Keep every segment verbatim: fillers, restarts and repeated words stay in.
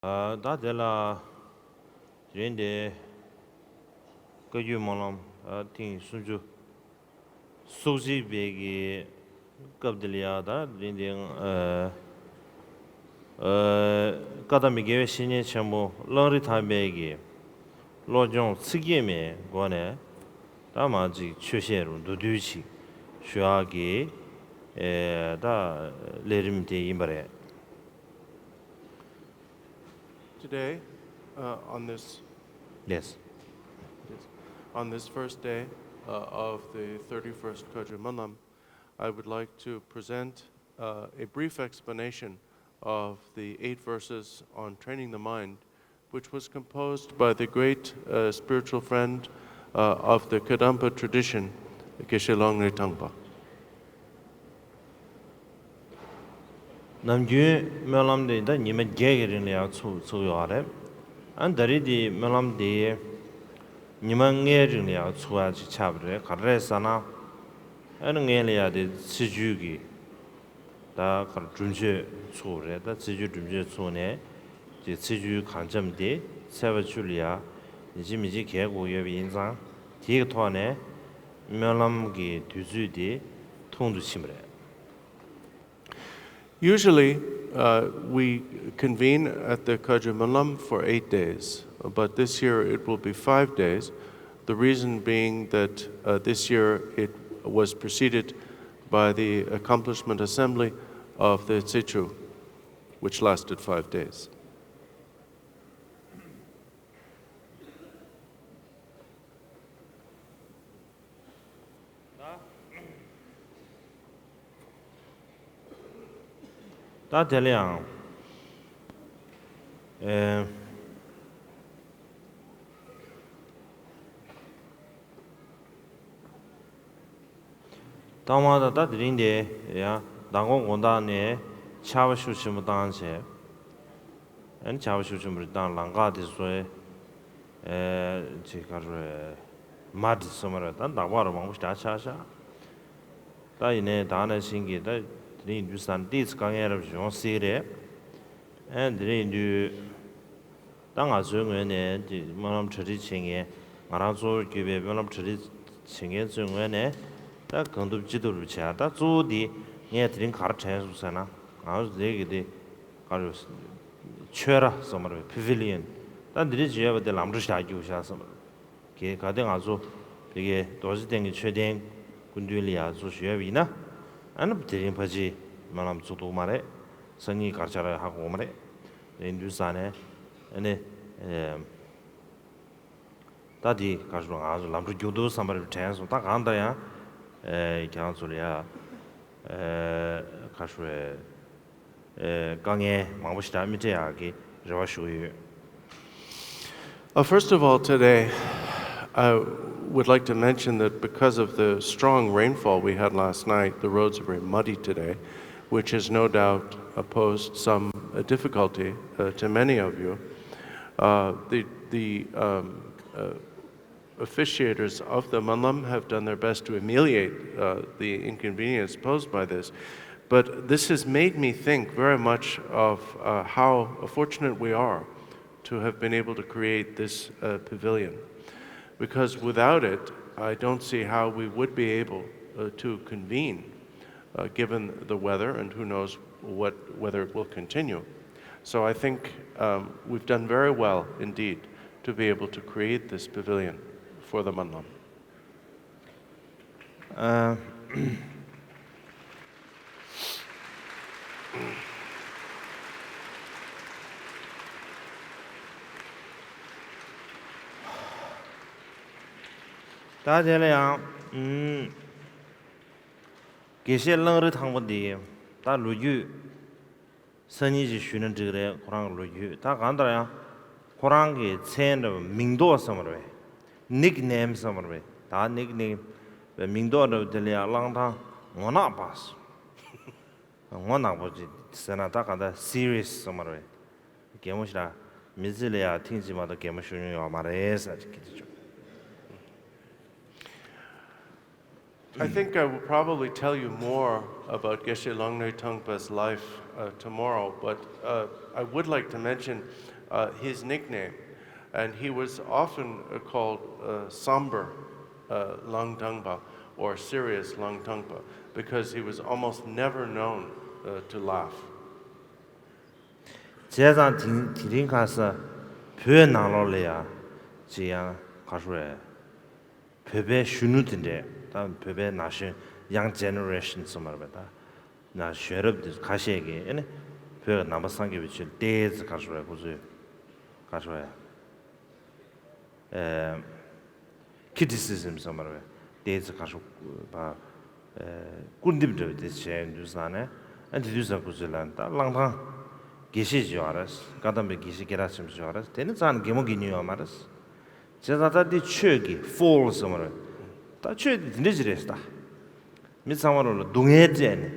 ཨ། ད་དེ་ལ་དེ་རིང་འདི་བཀའ་བརྒྱུད་སྨོན་ལམ་ཨ་ཐེངས་སུམ་ཅུ་སོ་གཅིག་པའི་གི་སྐབས་འདི་ལ་ཡ། ད་དེ་རིང་འདི་ཨ་ཨ་བཀའ་གདམས་པའི་དགེ་བའི་བཤེས་གཉེན་ཆེན་པོ་གླང་རི་ཐང་པའི་གི་བློ་སྦྱོང་ཚིག་བརྒྱད་མའི་སྒོ་ནས་ད་མ་ཅིག་ཆོས་བཤད་རུ་མདོར་བསྡུས་ཅིག་ཞུ་ཡག་གི་ཨེ་ད་ལས་རིམ་དེ་ཡིན་པ་རེད། Today, uh, on this Yes. Yes. On this first day, uh, of the thirty-first Kagyu Manlam, I would like to present, uh, a brief explanation of the eight verses on training the mind, which was composed by the great, uh, spiritual friend, uh, of the Kadampa tradition, Geshe Longri Tangpa. ནམ་རྒྱུན་སྨོན་ལམ་དེ་ད་ཉི་མ་བརྒྱད་ཀྱི་རིང་ལ་ཡང་ཚུགས་ཚུགས་ཡོད་རེད། ཨ་ད་རེས་དེ་སྨོན་ལམ་དེ་ཉི་མ་ལྔའི་རིང་ལ་ཡང་ཚུགས་ཡག་ཅིག་ཆགས་པ་རེད། ག་རེ་རེད་ཟེར་ན། ཨ་ནི་སྔོན་ལ་ཡང་དེ་ཚེས་བཅུའི་གི་ད་གར་སྒྲུབ་མཆོད་ཚུགས་རེད། ད་ཚེས་བཅུའི་སྒྲུབ་མཆོད་ཚུགས་ནས་དེ་ཚེས་བཅུའི་གང་འཆམ་དེ་ཚེས་པ་བཅུ་ལ་ཡང་ཡིན་གཅིག་མིན་གཅིག་གས་དགོས་ཡོད་པ་ཡིན་ཙང་། དེའི་ཐོག་ནས་སྨོན་ལམ་གྱི་དུས་ཚོད་དེ་ཐུང་དུ་ཕྱིན་པ་རེད། Usually, uh, we convene at the Kagyu Manlam for eight days, but this year it will be five days. The reason being that, uh, this year it was preceded by the accomplishment assembly of the Tsechu, which lasted five days. ད་དེ་ལ་ཡང་། ཨེ། ལྟ་བ་དང་། ད་དེ་རིང་དེ་ཡང་མདང་དགོང་དགོང་དག་ནས་ཆར་པ་ཤུགས་ཆེན་པོ་བཏང་བྱས། ཨ་ནི་ཆར་པ་ཤུགས་ཆེན་པོ་རེ་བཏང་། ལམ་ཁ་དེ་ཚོ་ཨེ་ཅིག་ག་རེ་མ་འགྲིག་སོང་མ་རེད། ད་འདག་པ་རུ་མང་པོ་ཞིག་ཆགས་ཤག་ད་ཡིན་ནའི་ད་ནང་བཞིན་གྱི་ད་དེ་རིང་ཡིན་དུས་ཙང་ཏོག་ཙམ་དཀའ་ངལ་རབ་ཡོང་སྲིད་རེད། ཨ་དེ་རིང་ཡིན་དུས། ད་ང་ཚོའི་ངོས་ནས་དེ་སྨོན་ལམ་གྲ་སྒྲིག་བྱེད་མཁན། ང་རང་གཙོ་བོར་གྱུར་པའི་སྨོན་ལམ་གྲ་སྒྲིག་བྱེད་མཁན་ཚོའི་ངོས་ནས་ད་གང་ཐུབ་ཅི་ཐུབ་རུ་བྱས། ད་གཙོ་བོ་དེ་ངས་དེ་རིང་ག་རེ་དྲན་སོང་ཟེར་ན། ང་ཚོ་དེ་གི་དེ་ག་རེ་ཆོས་ར་ཟེར་མ་རེད། པེ་བི་ལི་ཡོན། ད་འདི་རིགས་ཅིག་ཡོད་པ་དེ་ལམ་འགྲོ་བཞག་རྒྱུ་བཞག་ཟེར་མ་རེད། གལ་ག་དེ་ང་ཚོ་དེ་གའི་རྡོ་རྗེ་གདན་གྱི་མཆོད་རྟེན་སྐུ་མདུན་ལ་ཡར་ཚུར་ཞུས་པ་ཡིན་ན། ཨ་ནི་དེ་རིང་ཕལ་ཆེར་སྨོན་ལམ་ཚུགས་ཐུབ་མ་རེད། སང་ཉིན་ག་རེ་ཆགས་རེད་ཧ་གོ་མ་རེད། ཡིན་དུས་ཙང་ནས་ཨ་ནི་ཨེ་ད་དེ་ག་རེ་ང་ཚོ་ལམ་འགྲོ་རྒྱུག་འདུག་བསམ་པ་རེད་དྲན་སོང་། ད་གང་ལྟར་ཡང་ཨེ་ཁྱེད་རང་ཚོ་ལ་ཡ་ཨེ་ག་རེ་ཨེ་དཀའ་ངལ་མང་པོ་ཞིག་ད་མི་འཕྲད་ཡག་གི་རེ་བ་ཞུ་གི་ཡོད། Uh, first of all, today, I would like to mention that because of the strong rainfall we had last night, the roads are very muddy today, which has no doubt, uh, posed some, uh, difficulty, uh, to many of you. Uh, the, the, um, uh, officiators of the Manlam have done their best to ameliorate, uh, the inconvenience posed by this. But this has made me think very much of, uh, how fortunate we are to have been able to create this, uh, pavilion. Because without it, I don't see how we would be able, uh, to convene, uh, given the weather, and who knows what, whether it will continue. So I think, um, we've done very well indeed to be able to create this pavilion for the Manlam. ཨ། ད་དེ་ལ་ཡང་ཨུམ། དགེ་བཤེས་གླང་རི་ཐང་པ་འདི་ད་ལོ་རྒྱུས་སང་ཉིན་ཅིག་ཞུས་ན་འགྲིག་རེད། ཁོ་རང་གི་ལོ་རྒྱུས། ད་གང་ལྟར་ཡང་ཁོ་རང་གི་མཚན་འདྲ་བ་མིང་འདོགས་ཟེར་བ་རེད། ནིག་ནེམ་ཟེར་བ་རེད། ད་ནིག་ནེམ་མིང་འདོགས་འདྲ་བ་དེ་ལ་ཡང་གླང་ཐང་ངོ་ནག་པ་ཟེར། ངོ་ནག་པོ་ཅིག་ཟེར་ན་ད་གང་ལྟར་སི་རི་ཡས་ཟེར་བ་རེད། གད་མོ་ཞིག་ལ་མི་ཚེ་ལ་ཡང་ཐེངས་གཅིག་མ་གཏོགས་གད་མོ་ཤོར་མྱོང་ཡོད་མ་རེད་ཟེར་ཅིག་གི་དེ་ཆོག I think I will probably tell you more, about Geshe Langre Tangpa's life uh, tomorrow, but uh, I would like to mention uh, his nickname. And he was often uh, called uh, Somber uh, Langtangpa or Serious Langtangpa because he was almost never known uh, to laugh. བྱས་ཙང་དེ་དེ་རིང་ཁ་སང་བོད་ནང་ལོགས་ལ་ཡང་ཅི་ཡང་ག་རེ་ཟེར་བོད་པའི་གཞོན་ནུ་དེ་འདྲས་ད་བོད་པའི་ན་གཞོན་young generation སོ་མ་རེད་པས་ད་ན་གཞོན་རབས་དེ་ཁ་ཤས་ཀྱིས་ཨེ་ནི་བོད་ཀྱི་ནང་པ་སངས་རྒྱས་པའི་ཆོས་ལ་ཏོག་ཙམ་ག་རེ་ཟེར་ཁོ་ཚོས་ག་རེ་ཟེར་criticism སོ་མ་རེད་པས་ཏོག་ཙམ་ག་རེ་ཟེར་བ། སྐུར་འདེབས་འདྲ་བོ་དེ་བྱས་ཡོང་དུས་ཙང་ནས་ཨ་དེ་དུས་ཙང་ཁོ་ཚོས་ལ་ད་གླང་ཐང་དགེ་བཤེས་ཅིག་ཡོད་རེད། བཀའ་གདམས་པའི་དགེ་བཤེས་སྐད་གྲགས་ཆེན་པོ་ཅིག་ཡོད་རེད། དེ་ནི་རྩ་ནས་གད་མོ་བགད་མྱོང་ཡོད་མ་རེད། བྱས་ཙང་ད་འདི་ཆོས་ཀྱི་fool སོ་མ་རེད། ད་ཆོས་དེ་དེ་འདྲ་ཅིག་རེད་ད། མི་ཚང་མ་རོ་ལ་སྡུག་བསྔལ་སྤྲད་ནས་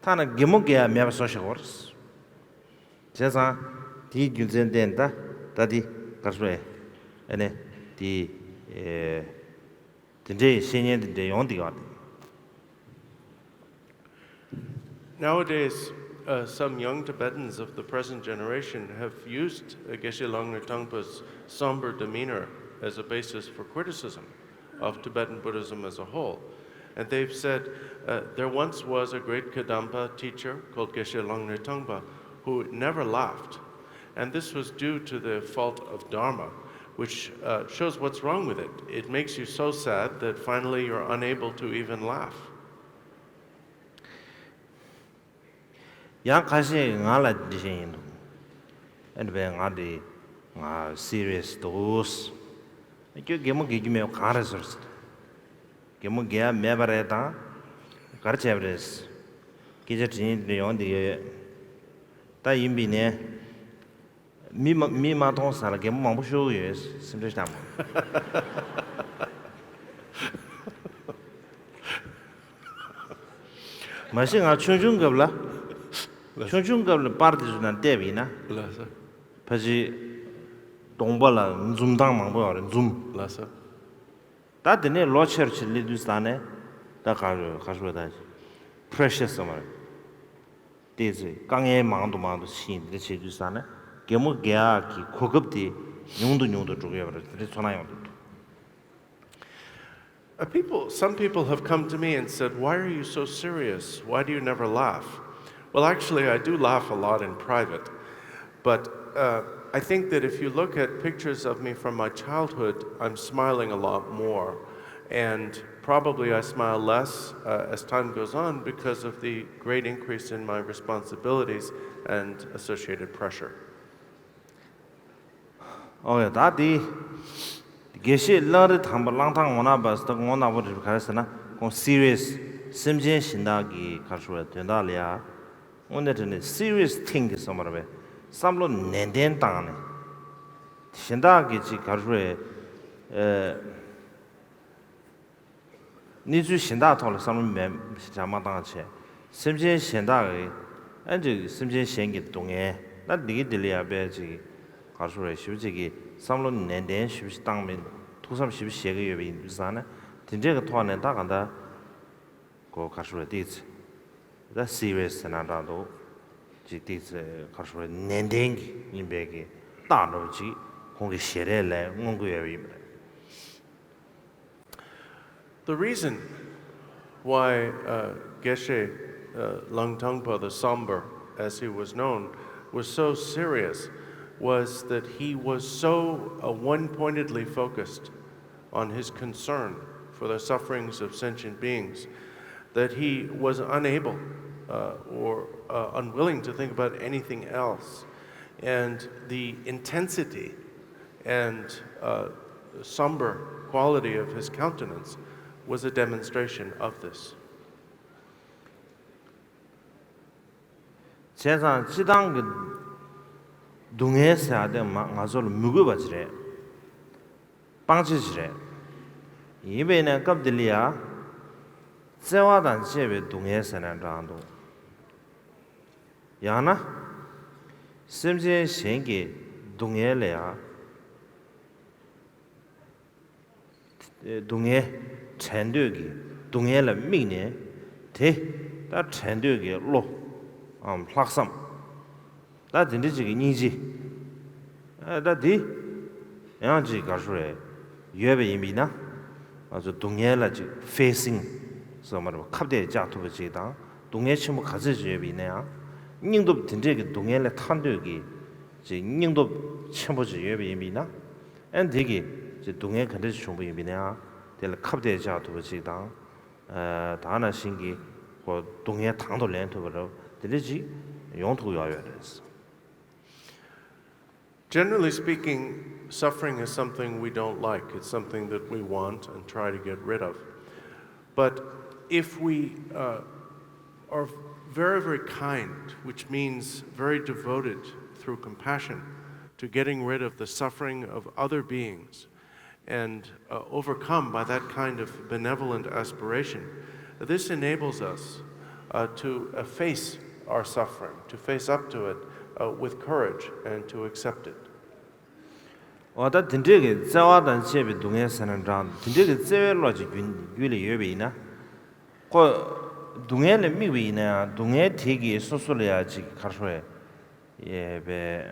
ཐ་ན་གད་མོ་བགད་ཡ་མེད་པ་བཟོ་ཤེས་ཀྱི་ཡོད་རེད། བྱས་ཙང་དེའི་རྒྱུ་མཚན་བརྟེན་ད་ད་འདི་ག་རེ་ཟེར་ཨ་ནི་དེ་དེ་འདྲའི་བཤད་ཉན་དེ་འདྲའི་ཡོང་བསྡད་ཡོད་རེད། Nowadays, uh, some young Tibetans of the present generation have used uh, Geshe Langre Tangpa's somber demeanor as a basis for criticism of Tibetan Buddhism as a whole. And they've said uh, there once was a great Kadampa teacher called Geshe Langre Tangpa who never laughed. And this was due to the fault of Dharma, which uh, shows what's wrong with it. It makes you so sad that finally you're unable to even laugh. ཡང་ཁ་ཤས་ང་ལ་འདི་བཤད་ཡིན་འདུག་ཨ་ནི་བས་ང་འདི་ང་serious འདུག་ཁྱོད་གད་མོ་བགད་རྒྱུ་མེད་པ་གང་རེད་ཟེར་ཟེར། གད་མོ་བགད་ཡ་མེད་པ་རེད་དང་ག་རེ་བྱས་པ་རེད། སྐད་ཆ་དྲི་ཡིན་འདི་ཡོང་འདི་ཡོད། ད་ཡིན་པས་ནས། མི་མ་མི་མ་མཐོང་ས་ལ་གད་མོ་མང་པོ་ཤོར་གི་ཡོད་སེམས་ཁྲལ་བྱ་མ། མ་གཞི་ང་ཆུང་ཆུང་སྐབས་ལ་ཆུང་ཆུང་སྐབས་ལ་པར་དེ་ཚོ་ནང་བལྟས་པ་ཡིན་ན་ལགས་སོ། ཕལ་ཆེར་གདོང་པ་ལ་འཛུམ་མདངས་མང་པོ་ཡོད་རེད་འཛུམ། ལགས་སོ། ད་དེ་ནས་ལོ་ཆེ་རུ་ཆེ་སླེབས་དུས་ཙང་ནས་ད་ག་རེ་ག་རེ་ཟེར་ད་pressure ཟེར་བ་རེད། ཏོག་ཙམ་དཀའ་ངལ་མང་དུ་མང་དུ་ཕྱིན་འདི་འདྲ་བྱེད་དུས་ཙང་ནས་གད་མོ་བགད་ཡག་གི་གོ་སྐབས་དེ་ཉུང་དུ་ཉུང་དུ་འགྲོ་གི་ཡོད་པ་རེད། དེ་འདྲའི་ཚོར་སྣང་ཡོང་གི་འདུག Uh, People, some people have come to me and said, "Why are you so serious? Why do you never laugh?" Well, actually, I do laugh a lot in private. But uh, I think that if you look at pictures of me from my childhood, I'm smiling a lot more. And probably I smile less uh, as time goes on because of the great increase in my responsibilities and associated pressure. ཨོ་ཡ་ད་དེ། དགེ་བཤེས་གླང་རི་དམ་པ་གླང་ཐང་ངོ་ནག་པ་ཟེར་ད་ངོ་ནག་པོ་རེད་ག་རེ་ཟེར་ན་ཁོང་serious སེམས་ཅན་གཞན་དག་གི་ག་རེ་ཟེར་བའི་དོན་དག་ལ་ཡ། དངོས་གནས་དྲན་ནས་serious thing གི་བསམ་པ་རེད་པས་བསམ་བློ་ནན་ཏན་བཏང་ནས། གཞན་དག་གི་ཅིག་ག་རེ་ཟེར་བའི། གནས་ཚུལ་གཞན་དག་ཐོག་ལ་བསམ་བློ་མེད་བྱ་མ་བཏང་བྱས། སེམས་ཅན་གཞན་དག་གི་ཨ་ཅིག་སེམས་ཅན་གཞན་གྱི་སྡུག་བསྔལ་ན་འདི་གི་འདི་ལ་ཡ་པའི་ཅིག་ག་རེ་ཟེར་བའི་ཞིབ་ཅིག་གི་བསམ་བློ་ནན་ཏན་ཞིབ་ཅིག་བཏང་མིན་ཐུགས་བསམ་ཞིབ་བཞེས་ཀྱི་ཡོད་པ་ཡིན་དུས་ཙང་ནས་དེ་འདྲས་ཀྱི་ཐོག་ནས་ད་ག་འདྲ་གོ་ག་རེ་ཟེར་བའི་ཏིག་ཙི་ད་serious ཟེར་ན་འདྲ་འདུག་ཅིག་ཏིག་ཙི་ག་རེ་ཟེར་བའི་ནན་ཏན་གྱི་ཡིན་པའི་གི་རྟགས་འདྲ་བོ་ཅིག་ཁོང་གི་ཞལ་རས་ལས་མངོན་གྱི་ཡོད་པ་ཡིན་པ་རེད། The reason why uh, Geshe uh, Langtangpa the Somber, as he was known, was so serious was that he was so uh, one pointedly focused on his concern for the sufferings of sentient beings that he was unable uh, or uh, unwilling to think about anything else. And the intensity and uh, somber quality of his countenance was a demonstration of this. བྱས་ཙང་སྤྱི་བཏང་གི་སྡུག་བསྔལ་ཟེར་ཡ་དེ་མ་ང་ཚོ་ལ་མི་དགོས་པ་ཅིག་རེད། སྤང་བྱ་ཅིག་རེད། ཡིན་པས་ན་སྐབས་འདི་ལ་ཡ། བརྩེ་བ་དང་བཅས་པའི་སྡུག་བསྔལ་ཟེར་ན་འདྲ་འདུག་ཡང་ན། སེམས་ཅན་གཞན་གྱི་སྡུག་བསྔལ་ལ་ཡ། སྡུག་བསྔལ་བྲལ་འདོད་ཀྱི་སྡུག་བསྔལ་ལ་དམིགས་ནས་དེ་ ད་དྲན་འདོད་ཀྱི་བློ། ཨམ་ལྷག་བསམ། ད་དེ་འདྲ་ཅིག་གི་སྙིང་རྗེ། ཨ་ད་འདི་ཡང་ཅིག་ག་རེ་ཞུ་རེད། ཡོད་པ་ཡིན་པ་ཡིན་ན། ང་ཚོ་སྡུག་བསྔལ་ལ་ཅིག་ཕེ་སིང་ཟེར་བ་མ་རེད་པ། ཁ་གཏད་བཅག་ཐུབ་པ་ཅིག་དང་། སྡུག་བསྔལ་ཆེན་པོ་ག་ཚོད་ཅིག་ཡོད་པ་ཡིན་ན་ཡང་། སྙིང་སྟོབས་དེ་འདྲས་ཀྱི་སྡུག་བསྔལ་ལས་ཐར་འདོད་ཀྱི་ཅིག་སྙིང་སྟོབས་ཆེན་པོ་ཅིག་ཡོད་པ་ཡིན་པ་ཡིན་ན། ཨ་འདི་གི་ཅིག་སྡུག་བསྔལ་ག་འདྲ་ཅིག་བྱུང་པ་ཡིན་པ་ཡིན་ན་ཡང་། དེ་ལ་ཁ་གཏད་བཅག་ཐུབ་པ་ཅིག་དང་། ཨ་ད་ག་ནང་བཞིན་གྱི་ཁོ་སྡུག་བསྔལ་དང་དུ་ལེན་ཐུབ་པ་རེད། དེ་འདྲ་ཅིག་ཡོང་ཐུབ་ཡོད་ཡོད་རེད། Generally speaking, suffering is something we don't like. It's something that we want and try to get rid of. But if we uh, are very, very kind, which means very devoted through compassion to getting rid of the suffering of other beings, and uh, overcome by that kind of benevolent aspiration, this enables us uh, to uh, face our suffering, to face up to it uh, with courage, and to accept it. འོ་ད་དེ་འདྲས་ཀྱི་བརྩེ་བ་དང་བཅས་པའི་སྡུག་བསྔལ་ཟེར་ན་འདྲ། དེ་འདྲས་ཀྱི་བརྩེ་བའི་བློ་ཅིག་རྒྱུད་རྒྱུད་ལ་ཡོད་པ་ཡིན་ན། ཁོ་སྡུག་བསྔལ་ལ་དམིགས་པ་ཡིན་ན་ཡང་། སྡུག་བསྔལ་དེ་གིས་སོ་སོ་ལ་ཡང་ཅིག་ག་རེ་ཞུ་རེད། ཡས་པས་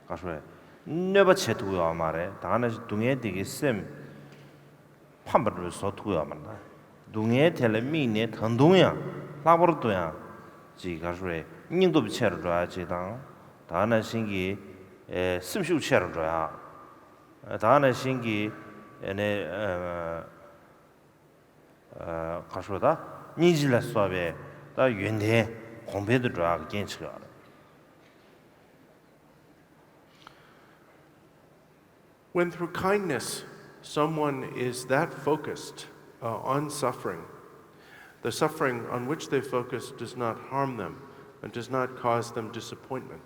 ག་རེ་ཞུ་རེད། གནོད་པ་བྱེད་ཐུབ་ཀྱི་ཡོད་མ་རེད། ད་ག་ནང་བཞིན་སྡུག་བསྔལ་དེ་གིས་སེམས་ཕམ་པ་འདྲ་བོ་བཟོ་ཐུབ་ཀྱི་ཡོད་མ་རེད། སྡུག་བསྔལ་དེ་ལ་དམིགས་ནས་ད་དུང་ཡང་ལྷག་པར་དུ་ཡང་ཅིག་ག་རེ་ཞུ་རེད། སྙིང་སྟོབས་ཆེ་རུ་འགྲོ་ཡ་ཅིག་དང་། ད་ག་ནང་བཞིན་གྱི་ཨེ་སེམས་ཤུགས་ཆེ་རུ་འགྲོ་ཡ། ད་ག་ནང་བཞིན་གྱི་ཨེ་ནས་ཨ་ཨ་ག་རེ་ཞུ་ད། སྙིང་རྗེ་ལ་སོགས་པའི་ད་ཡོན་ཏན་གོང་འཕེལ་དུ་འགྲོ་ཡག་གི་རྐྱེན་ཆགས་ཡོད་རེད། When through kindness someone is that focused uh, on suffering, the suffering on which they focus does not harm them and does not cause them disappointment.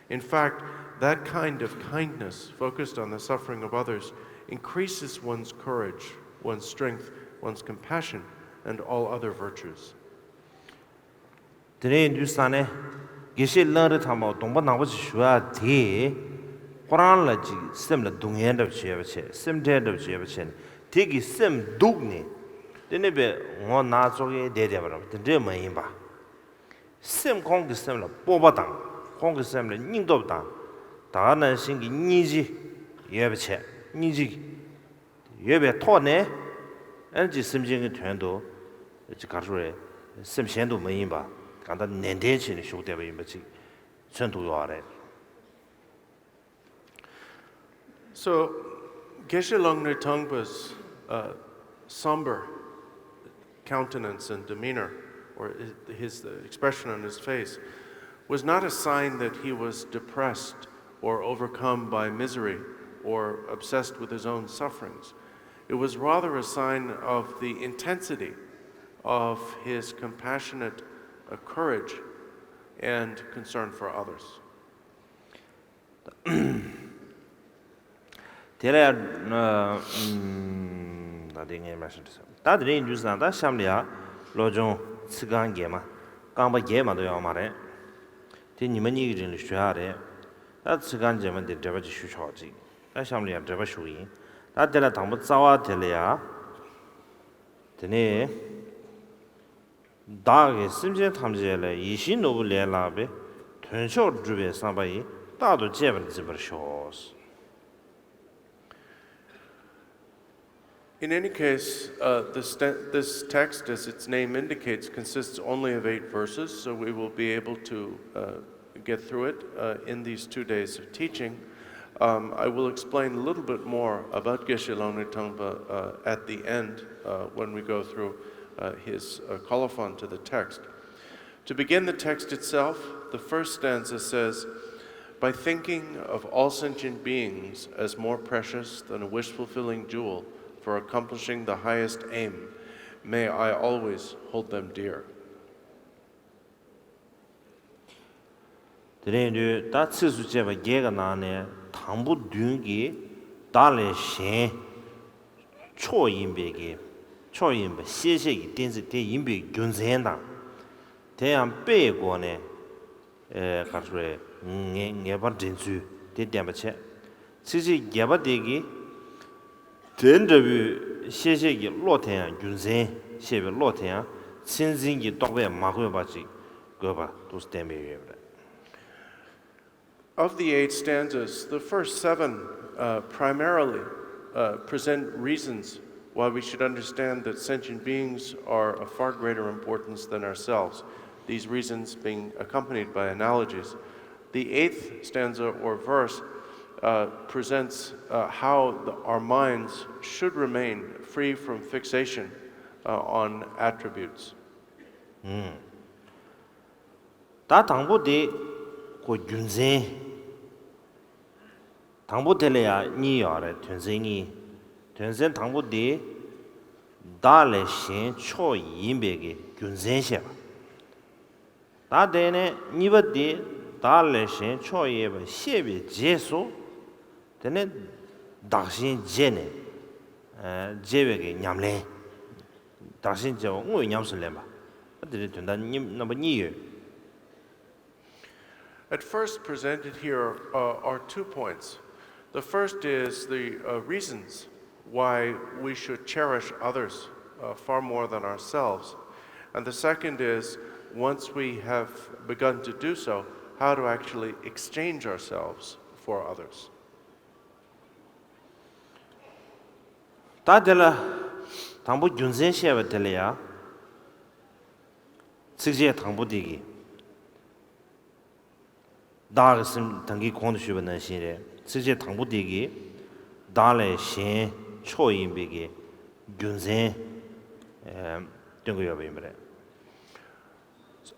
In fact, that kind of kindness focused on the suffering of others increases one's courage, one's strength, one's compassion, and all other virtues. དེ་ནས་ཡིན་དུས་ས་ནས་དགེ་བཤེས་གླང་རི་ཐང་པ་གདོང་པ་ནག་པོ་ཅིག་ཞུ་ཡ་དེ། ཁོ་རང་ལ་ཅིག་སེམས་ལ་སྡུག་བསྔལ་འདྲ་བ་ཅིག་ཡོད་པ་བྱས། སེམས་ཁྲལ་འདྲ་བ་ཅིག་ཡོད་པ་བྱས་ནས་དེ་གི་སེམས་སྡུག་ནས། དེ་ནས་པའི་ངོ་ནག་ཙོག་གེ་བསྡད་བསྡད་པ་རེད། དེ་འདྲས་མ་ཡིན་པ། སེམས་ཁོང་གི་སེམས་ལ་སྤོབས་པ་དང་། ཁོང་གི་སེམས་ལ་སྙིང་སྟོབས་དང་། ད་ག་ནང་བཞིན་གྱི་སྙིང་རྗེ་ཡོད་པ་བྱས། སྙིང་རྗེ་ཡོད་པའི་ཐོག་ནས། ཨ་ནི་ཅིག་སེམས་ཅན་གྱི་དོན་དུ་ཅིག་ག་རེ་ཞུ་རེད། སེམས་གཞན་དུ་མ་ཡེངས་པ། གང་ལྟར་ནན་ཏན་བྱས་ནས་བཞུགས་བསྡད་པ་ཡིན་པ་ཅིག་མཚོན་ཐུབ་ཡོད་རེད། So, Geshe Langre Tangpa's uh, somber countenance and demeanor, or his, the expression on his face, was not a sign that he was depressed or overcome by misery or obsessed with his own sufferings. It was rather a sign of the intensity of his compassionate uh, courage and concern for others. དེ་ལ་ཡང་། ད་དེ་ངས་མ་ཤེས་འདྲི་སོང་། ད་དེ་རིང་འདུག་སང་ད་གཤམ་ལ་ཡ་བློ་སྦྱོང་ཚིག་རྐང་བརྒྱད་མ། རྐང་པ་བརྒྱད་མ་གཏོགས་ཡོད་མ་རེད། དེ་ཉི་མ་གཉིས་ཀྱི་རིང་ལ་ཞུ་ཡག་རེད། ད་ཚིག་རྐང་རྗེས་མ་འདི་འགྲེལ་པ་ཅིག་ཞུ་ཆོག་ཅིག་ད་གཤམ་ལ་ཡ་འགྲེལ་པ་ཞུ་གི་ཡིན། ད་དེ་ལ་དང་པོ་རྩ་བ་དེ་ལ་ཡ། དེ་ནས། བདག་གིས་སེམས་ཅན་ཐམས་ཅད་ལ་ཡིད་བཞིན་ནོར་བུ་ལས་ལྷག་པའི་དོན་མཆོག་བསྒྲུབ་པའི་བསམ་པ་ཡིས་རྟག་ཏུ་གཅེས་པར་འཛིན་པར་ཤོག In any case, uh, this, te- this text, as its name indicates, consists only of eight verses, so we will be able to uh, get through it uh, in these two days of teaching. Um, I will explain a little bit more about Geshe Langre Tangpa uh, at the end uh, when we go through uh, his uh, colophon to the text. To begin the text itself, the first stanza says, by thinking of all sentient beings as more precious than a wish fulfilling jewel for accomplishing the highest aim, may I always hold them dear. དེ་རིང་དུས་ད་ཚིགས་སུ་བཅད་པ་བརྒྱད་ཀྱི་ནང་ནས་དང་པོ་བདུན་གྱིས་བདག་ལས་གཞན་མཆོག་ཡིན་པའི་གི་མཆོག་ཡིན་པ་ཤེས་བྱེད་ཀྱི་གཏན་ཚིགས་དེ་ཡིན་པའི་རྒྱུ་མཚན་དང་། དེ་ཡང་དཔེ་ཡི་སྒོ་ནས་ཨེ་ག་རེ་ཟེར་ངེས་ངེས་པ་འདྲེན་ཚུལ་དེ་བསྟན་པ་བྱས། ཚིགས་བཅད་བརྒྱད་པ་དེ་གིས། དེ་འདྲ་བའི་ཤེས་བྱེད་ཀྱི་བློ་དེ་ཡང་རྒྱུ་མཚན་ཤེས་པའི་བློ་དེ་ཡང་ མཚན་འཛིན་གྱི་རྟོག་པས་མ་གོས་པ་ཅིག་དགོས་པ་འདུག་བསྟན་པའི་ཡོད་པ་རེད། Of the eight stanzas, the first seven uh, primarily uh, present reasons why we should understand that sentient beings are of far greater importance than ourselves, these reasons being accompanied by analogies. The eighth stanza or verse uh, presents uh, how the, our minds should remain free from fixation uh, on attributes. ད་དང་པོ་དེ་ཁོ་རྒྱུ་མཚན། དང་པོ་དེ་ལ་ཡང་གཉིས་ཡོད་རེད། དོན་ཚན་གཉིས། དོན་ཚན་དང་པོ་དེ་བདག་ལས་གཞན་མཆོག་ཡིན་པའི་གི་རྒྱུ་མཚན་བཤད་པ། ད་དེ་ནས་གཉིས་པ་དེ་བདག་ལས་གཞན་མཆོག་ཡིན་པ་ཤེས་པའི་རྗེས་སུ། དེ་ནས་བདག་གཞན་བརྗེས་ནས་བརྗེ་བའི་གི་ཉམས་ལེན། བདག་གཞན་བརྗེ་བ་དངོས་ཉམས་སུ་ལེན་པ། དེ་ནས་དོན་དག་གཉིས་རྣམ་པ་གཉིས་ཡོད། At first presented here uh, are two points. The first is the uh, reasons why we should cherish others uh, far more than ourselves. And the second is, once we have begun to do so, how to actually exchange ourselves for others. ད་དེ་ལ་དང་པོ་རྒྱུ་མཚན་བཤད་པ་དེ་ལ་ཡང་ཚིགས་བཅད་དང་པོ་དེ་གིས། བདག་གི་སེམས། ད་གིན་གོང་དུ་ཞུས་པ་ནང་བཞིན་རེད། ཚིགས་བཅད་དང་པོ་དེ་གིས་བདག་ལས་གཞན་མཆོག་ཡིན་པའི་གི་རྒྱུ་མཚན་སྟོན་གྱི་ཡོད་པ་ཡིན་པ་རེད།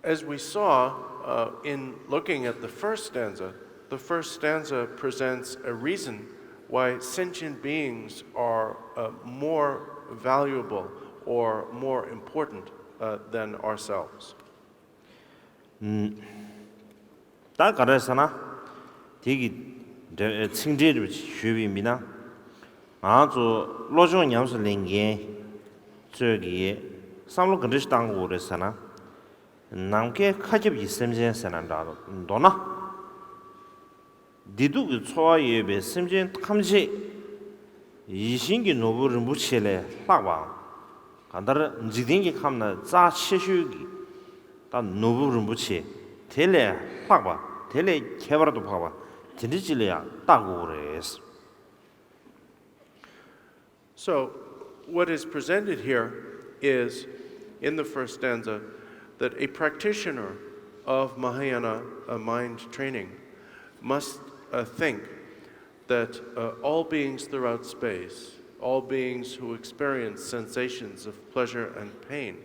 As we saw uh, in looking at the first stanza, the first stanza presents a reason why sentient beings are uh, more valuable or more important uh, than ourselves. ད་ག་རེ་ཟེར་ན། དེ་གི་ཚིག་འགྲེལ་ཞུས་པ་ཡིན་ན། ང་ཚོ་བློ་སྦྱོང་ཉམས་སུ་ལེན་མཁན་ཚོས་ཀྱིས་བསམ་བློ་ག་འདྲ་ཞིག་བཏང་དགོས་རེད་ཟེར་ན། ནམ་མཁའི་མཁའ་ཁྱབ་ཀྱི་སེམས་ཅན་ཟེར་ན་འདྲ། མདོར་ན། བདེ་སྡུག་གི་ཚོར་བ་ཡོད་པའི་སེམས་ཅན་ཐམས་ཅད་ཡིད་བཞིན་གྱི་ནོར་བུ་རིན་པོ་ཆེ་ལས་ལྷག་པའམ། གང་ལྟར་འཇིག་རྟེན་གྱི་ཁམས་ན་རྩ་ཆེ་ཤོས་ཀྱི་ད་ནོར་བུ་རིན་པོ་ཆེ་དེ་ལས་ལྷག་པ། དེ་ལས་ཁྱད་པར་དུ་འཕགས་པ་དེ་འདྲ་ཅིག་ལ་ཡང་བལྟ་དགོས་རེད། So, what is presented here is, in the first stanza, that a practitioner of Mahayana uh, mind training must uh, think that uh, all beings throughout space, all beings who experience sensations of pleasure and pain,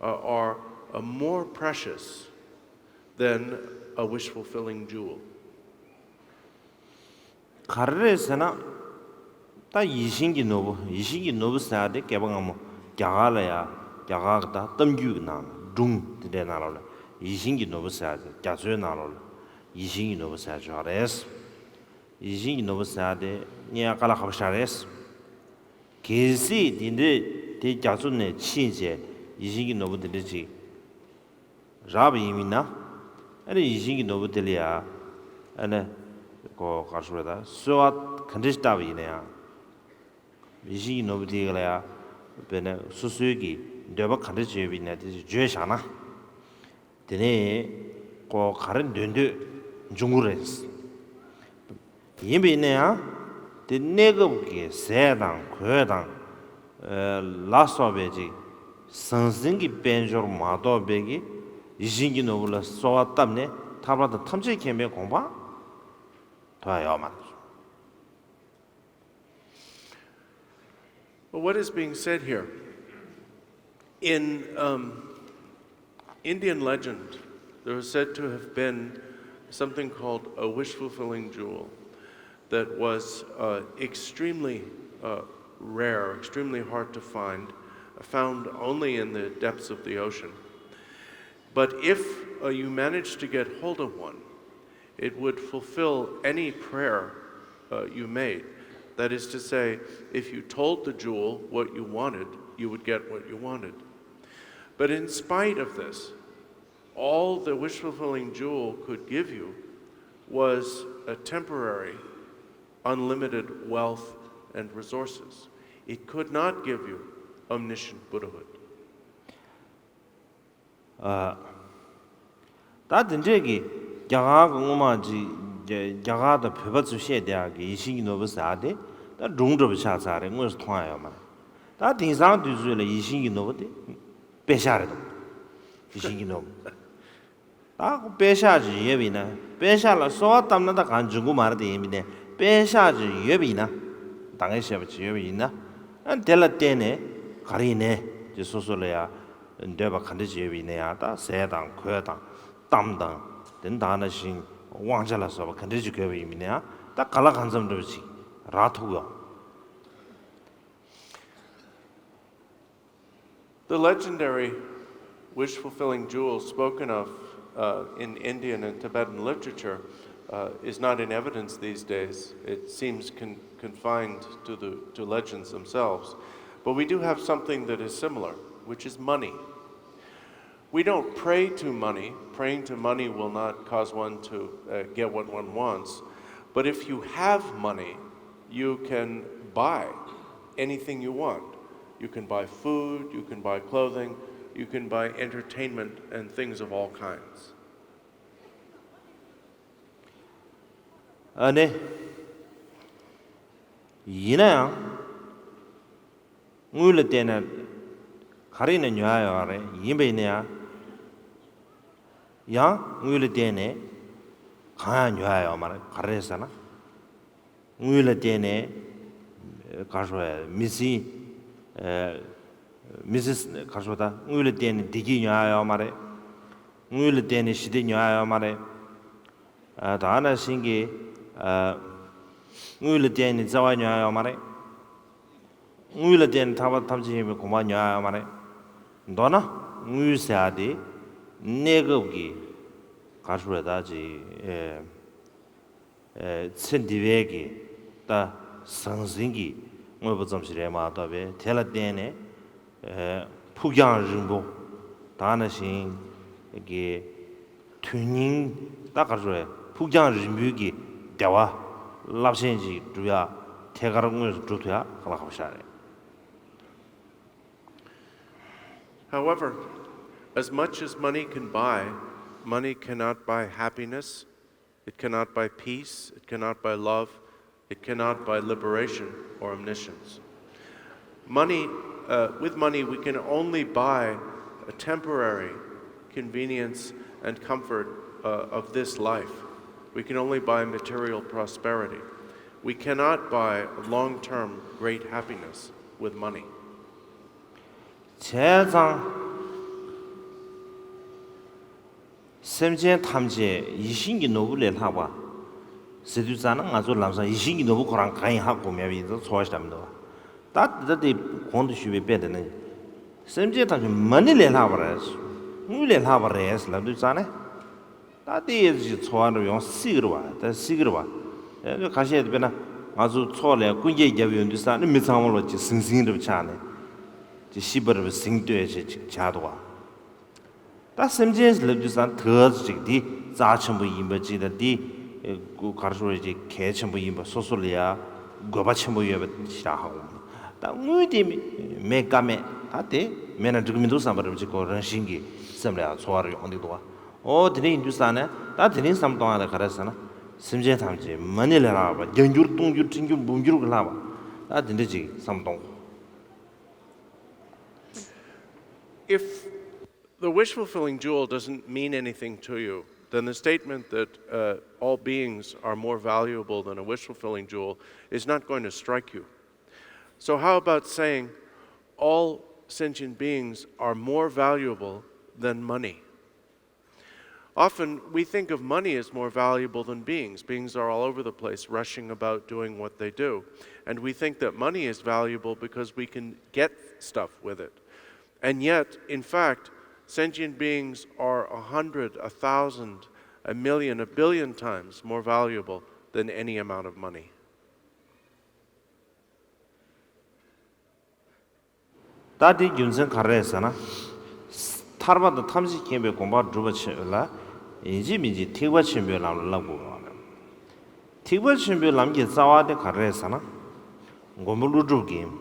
uh, are uh, more precious than a wish fulfilling jewel. ག་རེ་རེད་ཟེར་ན། ད་ཡིད་བཞིན་གྱི་ནོར་བུ། ཡིད་བཞིན་གྱི་ནོར་བུ་ཟེར་ཡ་དེ་སྐད་པ་སྔ་མོ་རྒྱ་གར་ལ་ཡ། རྒྱ་གར་གྱི་ད་གཏམ་རྒྱུད་ཀྱི་ནང་ལ་སྒྲུང་དེ་འདྲའི་ནང་ལོགས་ལ་ཡིད་བཞིན་གྱི་ནོར་བུ་ཟེར་ཡ་དེ་རྒྱ་མཚོའི་ནང་ལོགས་ལ་ཡིད་བཞིན་གྱི་ནོར་བུ་ཟེར་ཡ་ཅིག་ཡོད་རེད། ཡིད་བཞིན་གྱི་ནོར་བུ་ཟེར་ཡ་དེ་རྙེད་ཡ་དཀའ་ལས་ཁག་པོ་ཞིག་རེད། གལ་སྲིད་དེ་འདྲས་དེ་རྒྱ་མཚོ་ནས་ཕྱིན་བྱས་ཡིད་བཞིན་གྱི་ནོར་བུ་དེ་འདྲས་ཅིག་རག་པ་ཡིན་མིན་ན། ཨ་ནི་ཡིད་བཞིན་གྱི་ནོར་བུ་དེ་ལ་ཡ། ཨ་ནི། ཀོ་གར་ཤོར་བ་དང་གསོལ་བ་ག་འདྲ་ཞིག་བཏབ་པ་ཡིན་ན་ཡང་། ཡིད་བཞིན་གྱི་ནོར་བུ་དེ་ལ་ཡ། དཔེར་ན་སོ་སོའི་གི་འདོད་པ་ག་འདྲ་བྱས་པ་ཡིན་ན་དེ་བརྗོད་བཞག་ན། དེ་ནས་ཀོ་ག་རེ་འདོད་འདོད་འབྱུང་གི་རེད། ཡིན་པ་ཡིན་ན་ཡང་། དེ་གནས་སྐབས་ཀྱི་ཟས་དང་གོས་དང་། ལ་སོགས་པའི་ཅིག་ཟང་ཟིང་གི་དཔལ་འབྱོར་མ་གཏོགས་པའི་གི་ཡིད་བཞིན་གྱི་ནོར་བུ་ལ་གསོལ་བ་བཏབ་ནས་ཐར་པ་དང་ཐམས་ཅད་མཁྱེན་པའི་གོ་འཕང་ཐོབ་ཡ་ཡོད་མ་རེད། But what is being said here? In um, Indian legend, there was said to have been something called a wish fulfilling jewel that was uh, extremely uh, rare, extremely hard to find, found only in the depths of the ocean. But if uh, you managed to get hold of one, it would fulfill any prayer uh, you made. That is to say, if you told the jewel what you wanted, you would get what you wanted. But in spite of this, all the wish fulfilling jewel could give you was a temporary, unlimited wealth and resources. It could not give you omniscient Buddhahood. ཨ། ད་དེ་འདྲས་ཀྱི་རྒྱ་གར་གྱི་སྔོན་མ་ཅིག་རྒྱ་རྒྱ་གར་དང་བོད་པ་ཚོས་བཤད་བསྡད་ཡག་གི་ཡིད་བཞིན་གྱི་ནོར་བུ་ཟེར་ཡག་དེ་ད་སྒྲུང་འདྲ་པོ་ཆགས་ཚར་རེད། དངོས་སུ་མཐོང་ཡག་ཡོད་མ་རེད། ད་དེང་སང་དུས་ཚོད་ལ་ཡིད་བཞིན་གྱི་ནོར་བུ་དེ་པེ་ཤག་རེད་འདུག་ཡིད་བཞིན་གྱི་ནོར་བུ། ད་ཁོ་པེ་ཤག་ཅིག་ཡོད་པ་ཡིན་ན། པེ་ཤག་ལ་གསོལ་བ་བཏབ་ན་ད་གང་འབྱུང་གི་མ་རེད་དེ། ཡིན་པ་ཡིན་ནའི་པེ་ཤག་ཅིག་ཡོད་པ་ཡིན་ན། ད་ངས་བཤད་པ་ཅིག་ཡོད་པ་ཡིན་ན། ཨ། དེ་ལ་བརྟེན་ནས་ག་རེ་ཡིན་ནའི་དེ་སོ་སོ་ལ་ཡ་འདོད་པ་ག་འདྲ་ཅིག་ཡོད་པ་ཡིན་ན་ཡང་། ད་ཟས་དང་གོས་དང་གཏམ་དང་། དེ་ནི་ད་ནང་བཞིན་དབང་ཆ་ལ་སོགས་པ་ག་འདྲ་ཅིག་དགོས་པ་ཡིན་པ་ཡིན་ན་ཡང་། ད་ག་ལ་གང་འཚམ་འདྲ་པོ་ཅིག་རག་ཐུབ་ཡོང་། The legendary wish fulfilling jewel spoken of uh, in Indian and Tibetan literature uh, is not in evidence these days. It seems con- confined to, the, to legends themselves. But we do have something that is similar, which is money. We don't pray to money. Praying to money will not cause one to uh, get what one wants. But if you have money, you can buy anything you want. You can buy food, you can buy clothing, you can buy entertainment and things of all kinds. ཨ་ནི། ཡིན་ན་ཡང་། དངུལ་ལ་བརྟེན་ནས་ག་རེ་ཡིན་ན་ཉོ་ཡག་ཡོད་རེད། ཡིན་པ་ཡིན་ན་ཡང་། ཡང་དངུལ་ལ་བརྟེན་ནས་གང་ཡང་ཉོ་ཡག་ཡོད་མ་རེད། ག་རེ་རེད་ཟེར་ན། དངུལ་ལ་བརྟེན་ནས་ག་རེ་ཞུ་དགོས། མི་ཚེ། ཨ། མི་ཚེ་ག་རེ་ཞུ་དགོས། ད་དངུལ་ལ་བརྟེན་ནས་བདེ་སྐྱིད་ཉོ་ཡག་ཡོད་མ་རེད། དངུལ་ལ་བརྟེན་ནས་ཞི་བདེ་ཉོ་ཡག་ཡོད་མ་རེད། ཨ། ད་ནང་བཞིན་གྱི། ཨ། དངུལ་ལ་བརྟེན་ནས་བརྩེ་བ་ཉོ་ཡག་ཡོད་མ་རེད། དངུལ་ལ་བརྟེན་ནས་ཐར་པ་ཐམས་ཅད་མཁྱེན་པའི་གོ་འཕང་ཉོ་ཡག་ཡོད་མ་རེད། མདོར་ན་དངུལ་ཟེར་ཡག་དེ་གནས་སྐབས་ཀྱི་ག་རེ་ཞུ་དགོས། ད་ཅིག་ཨེ། ཨེ། ཚེ་འདི་པའི་གི་ད་ཟང་ཟིང་གི་དངོས་པོ་ཙམ་ཞིག་རེད་མ་གཏོགས་པའི། དེ་ལ་བརྟེན་ནས། ཨེ། ཕུགས་རྒྱང་རིང་པོ། ད་ནང་བཞིན་གྱི་དོན་སྙིང་ད་ག་རེ་ཞུ་དགོས། ཕུགས་རྒྱང་རིང་པོའི་གི་བདེ་བ་རླབས་ཆེན་ཅིག་སྒྲུབ་ཡག་ཐད་ཀར་དངོས་སུ་སྒྲུབ་ཐུབ་ཡག་ག་ལ་ཁག་པོ་ཞིག་རེད། However, as much as money can buy, money cannot buy happiness, it cannot buy peace, it cannot buy love, it cannot buy liberation or omniscience. Money, uh, with money, we can only buy a temporary convenience and comfort uh, of this life. We can only buy material prosperity. We cannot buy long term great happiness with money. བྱས་ཙང་། སེམས་ཅན་ཐམས་ཅད་ཡིད་བཞིན་གྱི་ནོར་བུ་ལས་ལྷག་པ་ཟེར་དུས་ཙ་ན། ང་ཚོ་ལམ་སང་ཡིད་བཞིན་གྱི་ནོར་བུ་ཁོ་རང་གང་ཡིན་ཧ་གོ་མེད་པ་ཡིན་ཙང་ཚོར་བ་ཞིག་འདྲ་མི་འདུག་པ། ད་ད་དེ་གོང་དུ་ཞུས་པའི་དཔེ་དེ་ནི། སེམས་ཅན་ཐམས་ཅད་མ་ཎི་ལས་ལྷག་པ་རེད། དངུལ་ལས་ལྷག་པ་རེད་ལབ་དུས་ཙ་ན། ད་དེ་ཡས་ཅིག་ཚོར་བ་འདྲ་ཡོང་སྲིད་ཀྱི་རེད་པ། ད་སྲིད་ཀྱི་རེད་པ། ཡང་ཁ་ཤས་དཔེར་ན་ང་ཚོ་ཚོགས་ལ་སྐུ་འགྱེད་བརྒྱབ་ཡོང་དུས་ཙ་ན་མི་ཚང་མ་ལོ་ཅིག་ཟིང་ཟིང་འདྲ་པོ་ཆགས་ནས། ཅིག་ཤི་བ་རེད་པ། ཟིང་ལྟོས་བྱས་ཅིག་ཆགས་འདུག་པ། ད་སེམས་ཅན་ལབ་དུས་ཙང་དེ་ཅིག་འདི་རྩ་ཆེན་པོ་ཡིན་པ་ཅིག་དང་། འདི་ག་རེ་ཞུ་དགོས། ཅིག་གལ་ཆེན་པོ་ཡིན་པ། སོ་སོ་ལ་ཡ་དགོས་པ་ཆེན་པོ་ཡོད་པ་ཞིག་ཧ་གོ། ད་དངུལ་དེ་མེད་ཀ་མེད། ད་དེ་མེད་ན་འགྲིག་གི་མི་འདུག་བསམ་པ་འདྲ་པོ་ཅིག་ཁོ་རང་བཞིན་གྱིས་སེམས་ལ་ཡ་ཚོར་བ་རེ་ཡོང་གི་འདུག་པ། ཨོ་དེ་འདྲ་ཡིན་དུས་ཙ་ན། ད་དེ་རིང་བསམ་གཏོང་ཡག་དེ་ག་རེ་ཟེར་ན། སེམས་ཅན་ཐམས་ཅད་མ་ཎི་ལས་ལྷག་པ། བརྒྱ་འགྱུར་སྟོང་འགྱུར་ཁྲི་འགྱུར་འབུམ་འགྱུར་གྱིས་ལྷག་པ། ད་དེ་འདྲ་ཅིག་བསམ་གཏོང་དགོས། If the wish fulfilling jewel doesn't mean anything to you, then the statement that uh, all beings are more valuable than a wish fulfilling jewel is not going to strike you. So, how about saying all sentient beings are more valuable than money? Often we think of money as more valuable than beings. Beings are all over the place, rushing about doing what they do. And we think that money is valuable because we can get stuff with it. And yet, in fact, sentient beings are a hundred, a thousand, a million, a billion times more valuable than any amount of money. ད་དེའི་རྒྱུ་མཚན་ག་རེ་རེད་ཟེར་ན། ཐར་པ་དང་ཐམས་ཅད་མཁྱེན་པའི་གོ་འཕང་སྒྲུབ་པ་ཆེད་ལ། ཡིན་གཅིག་མིན་གཅིག་ཐེག་པ་ཆེན་པོའི་ལམ་ལ་བསླབ་དགོས་པ་རེད། ཐེག་པ་ཆེན་པོའི་ལམ་གྱི་རྩ་བ་དེ་ག་རེ་རེད་ཟེར་ན། མགོན་པོ་ཀླུ་སྒྲུབ་ཀྱིས།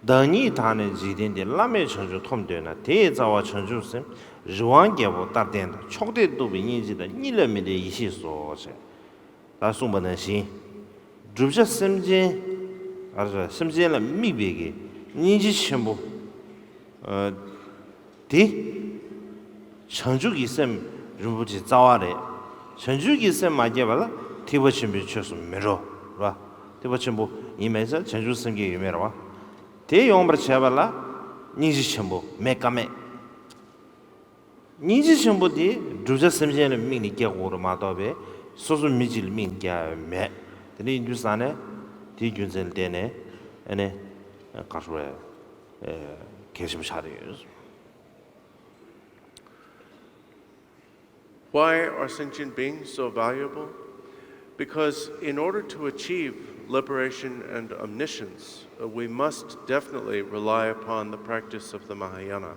བདག་ཉིད་དག་ནི་འཇིག་རྟེན་འདིར། བླ་མེད་བྱང་ཆུབ་ཐོབ་འདོད་ན། དེ་ཡི་རྩ་བ་བྱང་ཆུབ་སེམས། རི་དབང་རྒྱལ་པོ་ལྟར་ལྡན་དང་། ཕྱོགས་དེས་གཏུགས་པའི་སྙིང་རྗེ་དང་། གཉིད་ལས་མི་འདའ་ཡེ་ཤེས་སོ། ཞེས་ད་གསུངས་པ་ནང་བཞིན། བསྒྲུབ་བྱ་སེམས་ཅན། ཨ་རེ། སེམས་ཅན་ལ་དམིགས་པའི་གི་སྙིང་རྗེ་ཆེན་པོ། ཨ། དེ། བྱང་ཆུབ་ཀྱི་སེམས་རིན་པོ་ཆེའི་རྩ་བ་རེད། བྱང་ཆུབ་ཀྱི་སེམས་མ་སྐྱེས་པ་ལ་ཐེག་པ་ཆེན་པོའི་ཆོས་སུ་མི་འགྲོ། རེད་བ། ཐེག་པ་ཆེན་པོ་ཡིན་མེད་ཙང་བྱང་ཆུབ་སེམས་བསྐྱེད་ཡོད་མེད་རེད་བ། དེ་ཡོང་བར་བྱེད་པ་ལ་སྙིང་རྗེ་ཆེན་པོ་མེད་ཀ་མེད། སྙིང་རྗེ་ཆེན་པོ་དེ་བསྒྲུབ་བྱ་སེམས་ཅན་ལ་དམིགས་ནས་སྐྱེ་དགོས་རེད་མ་གཏོགས་པའི་སོ་སོ་མི་གཅིག་ལ་དམིགས་ནས་སྐྱེ་ཡ་མེད། དེ་འདྲ་ཡིན་དུས་ཙང་ནས་དེའི་རྒྱུ་མཚན་ལ་བརྟེན་ནས་ཨ་ནི་ག་རེ་ཟེར་དགོས་རེད། གལ་ཆེན་པོ་ཆགས་བསྡད་ཡོད། Why are sentient beings so valuable? Because in order to achieve liberation and omniscience, uh, we must definitely rely upon the practice of the Mahayana.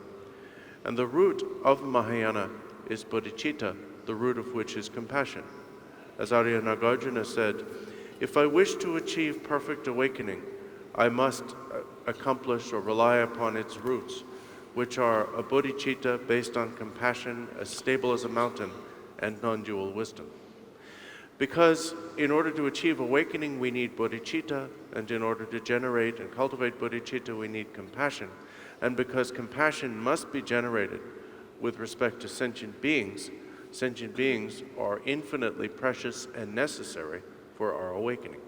And the root of Mahayana is bodhicitta, the root of which is compassion. As Arya Nagarjuna said, "If I wish to achieve perfect awakening, I must, uh, accomplish or rely upon its roots, which are a bodhicitta based on compassion, as stable as a mountain, and non-dual wisdom." Because in order to achieve awakening, we need bodhicitta, and in order to generate and cultivate bodhicitta, we need compassion. And because compassion must be generated with respect to sentient beings, sentient beings are infinitely precious and necessary for our awakening.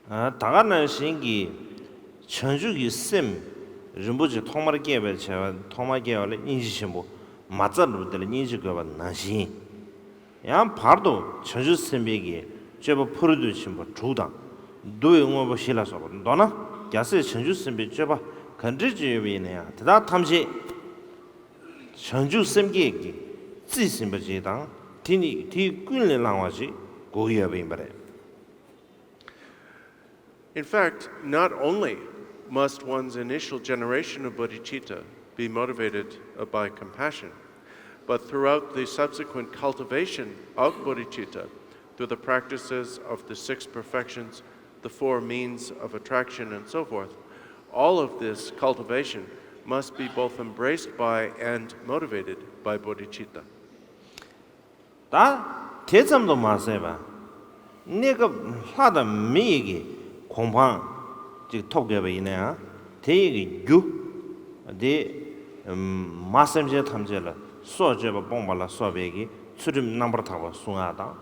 ཨ། ད་ག་ནང་བཞིན་གྱི་བྱང་ཆུབ་ཀྱི་སེམས་རིན་པོ་ཆེ་ཐོག་མར་སྐྱེས་པའི་བྱ་བ། ཐོག་མར་སྐྱེ་བ་ལ་སྙིང་རྗེ་ཆེན་པོ་མ་རྩ་འགྲུབ་དེ་ལ་སྙིང་རྗེ་དགོས་པ་ནང་བཞིན། ཡང་བར་དུ་བྱང་ཆུབ་སེམས་དཔའི་གི་སྤྱོད་པ་ཕ་རོལ་ཏུ་ཕྱིན་པ་དྲུག་དང་། བསྡུ་བའི་དངོས་པོ་བཞི་ལ་སོགས་པ། མདོར་ན་རྒྱལ་སྲས་བྱང་ཆུབ་སེམས་དཔའི་སྤྱོད་པ་ག་འདྲ་ཅིག་ཡོད་པ་ཡིན་ན་ཡང་དེ་དག་ཐམས་ཅད་བྱང་ཆུབ་སེམས་བསྐྱེད་ཀྱིས་རྩིས་ཟིན་པ་ཅིག་དང་། དེ་ནི་དེས་ཀུན་ལས་བསླང་བ་ཅིག་དགོས་ཀྱི་ཡོད་པ་ཡིན་པ་རེད། In fact, not only must one's initial generation of bodhicitta be motivated, uh, by compassion, but throughout the subsequent cultivation of bodhicitta, through the practices of the six perfections, the four means of attraction, and so forth, all of this cultivation must be both embraced by and motivated by bodhicitta. ད་དེ་ཙམ་དུ་མ་ཟད་པར། གནས་སྐབས་ལྷ་དང་མི་ཡི་གི་གོ་འཕང་ཅིག་ཐོབ་དགོས་པ་ཡིན་ན་ཡང་། དེ་ཡི་གི་རྒྱུ་དེ་མ་སེམས་ཅན་ཐམས་ཅད་ལ་སྲོག་གཅོད་པ་སྤོང་བ་ལ་སོགས་པའི་གི་ཚུལ་ཁྲིམས་རྣམ་པར་དག་པ་སྲུང་ཡག་དང་།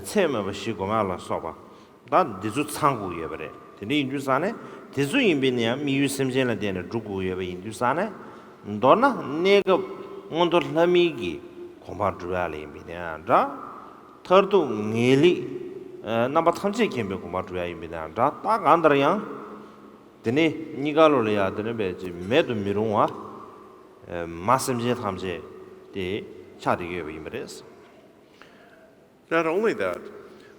ཚད་མེད་པ་བཞི་སྒོམ་ཡག་ལ་སོགས་པ། ད་འདི་ཚོ་ཚང་དགོས་ཡོད་པ་རེད། དེ་འདྲ་ཡིན་དུས་ཙང་ནས་དེ་ཚོ་ཡིན་པས་ན་ཡང་དམིགས་ཡུལ་སེམས་ཅན་ལ་བརྟེན་ནས་སྒྲུབ་དགོས་ཡོད་པ་ཡིན་དུས་ཙང་ནས། མདོར་ན་གནས་སྐབས་མངོན་མཐོ་ལྷ་མིའི་གི་གོ་འཕང་སྒྲུབ་ཡག་ལ་ཡིན་པས་ན་ཡང་འདྲ། མཐར་ཐུག་ངེས་ལེགས་རྣམ་པ་ཐམས་ཅད་མཁྱེན་པའི་གོ་འཕང་སྒྲུབ་ཡག་ཡིན་པས་ན་ཡང་འདྲ། ད་གང་ལྟར་ཡང་དེ་ནི་གཉིས་ཀ་ལོ་ལ་ཡང་དེ་ནི་བས་ཅིག་མེད་དུ་མི་རུང་བ། མ་སེམས་ཅན་ཐམས་ཅད་དེ་ཆགས་བསྡད་ཀྱི་ཡོད་པ་ཡིན་པ་རེད། Not only that,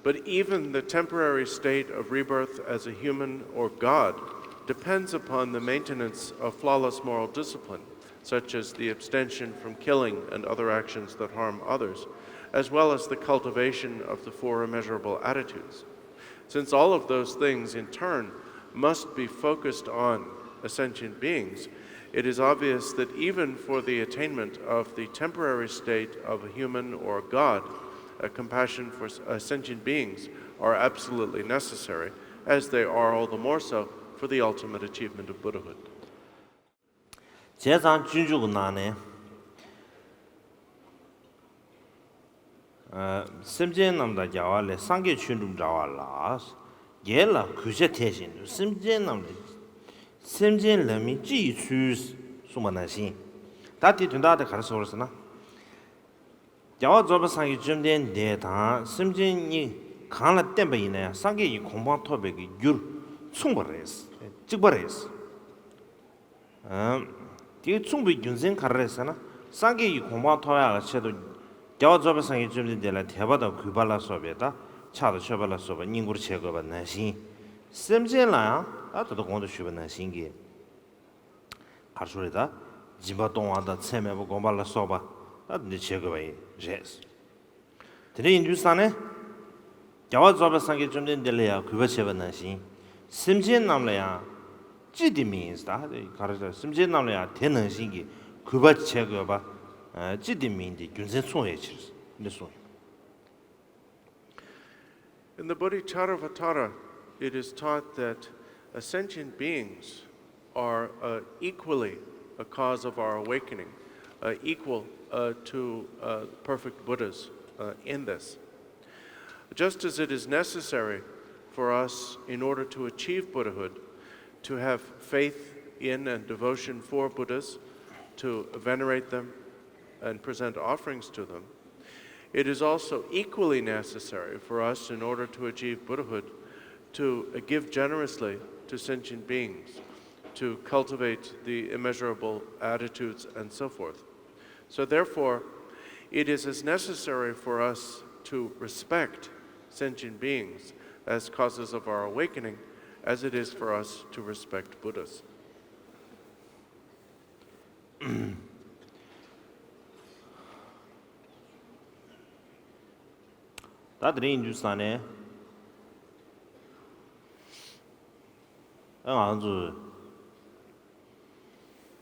but even the temporary state of rebirth as a human or god depends upon the maintenance of flawless moral discipline, such as the abstention from killing and other actions that harm others, as well as the cultivation of the four immeasurable attitudes. Since all of those things in turn must be focused on as sentient beings, it is obvious that even for the attainment of the temporary state of a human or a god, a compassion for s- uh, sentient beings are absolutely necessary, as they are all the more so for the ultimate achievement of Buddhahood. བྱས་ཙང་སྤྱོད་འཇུག་གི་ནང་ནས། ཨ། སེམས་ཅན་རྣམས་དང་རྒྱལ་བ་ལས། སངས་རྒྱས་ཆོས་འགྲུབ་འདྲ་བ་ལ། རྒྱལ་ལ་གུས་ཕྱག་འཐས་བཞིན་དུ། སེམས་ཅན་རྣམས་ལ། སེམས་ཅན་ལ་མིན་ཅི་ཡི་ཚུལ། གསུངས་པ་ནང་བཞིན། ད་དེའི་དོན་དག་དེ་ག་རེ་ཟེར་བ་རེད་ཟེར་ན། རྒྱལ་བ་རྫོགས་པའི་སངས་རྒྱས་བཅོམ་ལྡན་འདས་དང་སེམས་ཅན་གཉིས་གང་ལ་བསྟེན་པ་ཡིན་ན་ཡང་སངས་རྒྱས་ཀྱི་གོ་འཕང་ཐོབ་པའི་གི་རྒྱུར་མཚུངས་པ་རེད། གཅིག་པ་རེད། ཨ། དེ་མཚུངས་པའི་རྒྱུ་མཚན་ག་རེ་རེད་ཟེར་ན། སངས་རྒྱས་ཀྱི་གོ་འཕང་ཐོབ་ཡག་གི་ཆེད་དུ། རྒྱལ་བ་རྫོགས་པའི་སངས་རྒྱས་བཅོམ་ལྡན་འདས་ལ་དད་པ་དང་གུས་པ་ལ་སོགས་པའི་ད་ཕྱག་དང་མཆོད་པ་ལ་སོགས་པ་བསྙེན་བཀུར་བྱེད་དགོས་པ་ནང་བཞིན། སེམས་ཅན་ལ་ཡང་ད་ད་ལྟ་གོང་དུ་ཞུས་པ་ནང་བཞིན་གྱི། ག་རེ་ཟེར་དགོས་རེད། ད་སྦྱིན་པ་གཏོང་བ་དང་ཚད་མེད་པ་སྒོམ་པ་ལ་སོགས་པ་ད་འདི་བྱེད་དགོས་པ་ཡིན་རེད། དེ་འདྲ་ཡིན་དུས་ཙང་ནས། རྒྱལ་བ་རྫོགས་པའི་སངས་རྒྱས་བཅོམ་ལྡན་འདས་ལ་ཡང་གུས་པ་བྱས་པ་ནང་བཞིན། སེམས་ཅན་རྣམས་ལ་ཡང་ཅི་སྟེ་མིན་ཟེར། ད་ག་རེ་ཟེར། སེམས་ཅན་རྣམས་ལ་ཡང་དེ་ནང་བཞིན་གྱི་གུས་པ་བྱེད་དགོས་པ་ཅི་སྟེ་མིན་ཏེ། རྒྱུ་མཚན་མཚུངས་པའི་ཕྱིར། འདི་གསུངས་ཡོད། In the Bodhicaravattara, it is taught that uh, sentient beings are uh, equally a cause of our awakening, uh, equal uh, to uh, perfect Buddhas uh, in this. Just as it is necessary for us, in order to achieve Buddhahood, to have faith in and devotion for Buddhas, to venerate them, and present offerings to them, it is also equally necessary for us, in order to achieve Buddhahood, to uh, give generously to sentient beings, to cultivate the immeasurable attitudes, and so forth. So, therefore, it is as necessary for us to respect sentient beings as causes of our awakening as it is for us to respect Buddhas. ད་དེ་རིང་ཡིན་དུས་ཙང་ནས། ཨ། ང་ཚོས་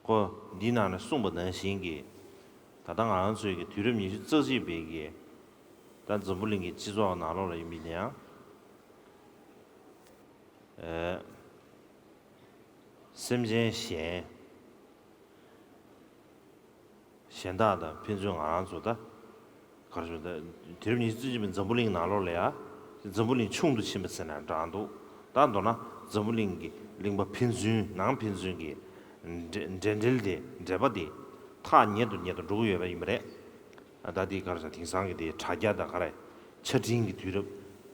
ཁོ་འདིའི་ནང་ནས་གསུངས་པ་ནང་བཞིན་གྱི། ད་ལྟ་ང་ཚོའི་གི་དུས་རབས་ཉི་ཤུ་རྩ་གཅིག་པའི་གི་ད་འཛམ་བུ་གླིང་གི་སྤྱི་ཚོགས་ནང་ལོགས་ལ་ཡིན་པ་ཡིན་ན་ཡང་། ཨེ། སེམས་ཅན་གཞན། གཞན་དག་དང་ཕན་ཚུན་ང་རང་ཚོ་ད། ག་རེ་ཟེར། ད་དུས་རབས་ཉི་ཤུ་རྩ་གཅིག་པའི་འཛམ་བུ་གླིང་ནང་ལོགས་ལ་ཡ། འཛམ་བུ་གླིང་ཆུང་དུ་ཕྱིན་པ་ཟེར་ན་འདྲ་འདུག་ད་མདོར་ན་འཛམ་བུ་གླིང་གི་གླིང་པ་ཕན་ཚུན་ནང་ཕན་ཚུན་གྱི་འབྲེལ་འབྲེལ་འབྲེལ་དེ། འབྲེལ་བ་དེ་ཐག་ཉེ་དུ་ཉེ་དུ་འགྲོ་གི་ཡོད་པ་ཡིན་པ་རེད། ད་དེ་ག་རེ་ཟེར། དེང་སང་གི་དེ་དྲ་རྒྱ་དང་ག་རེ། ཆ་འཕྲིན་གྱི་དུས་རབས།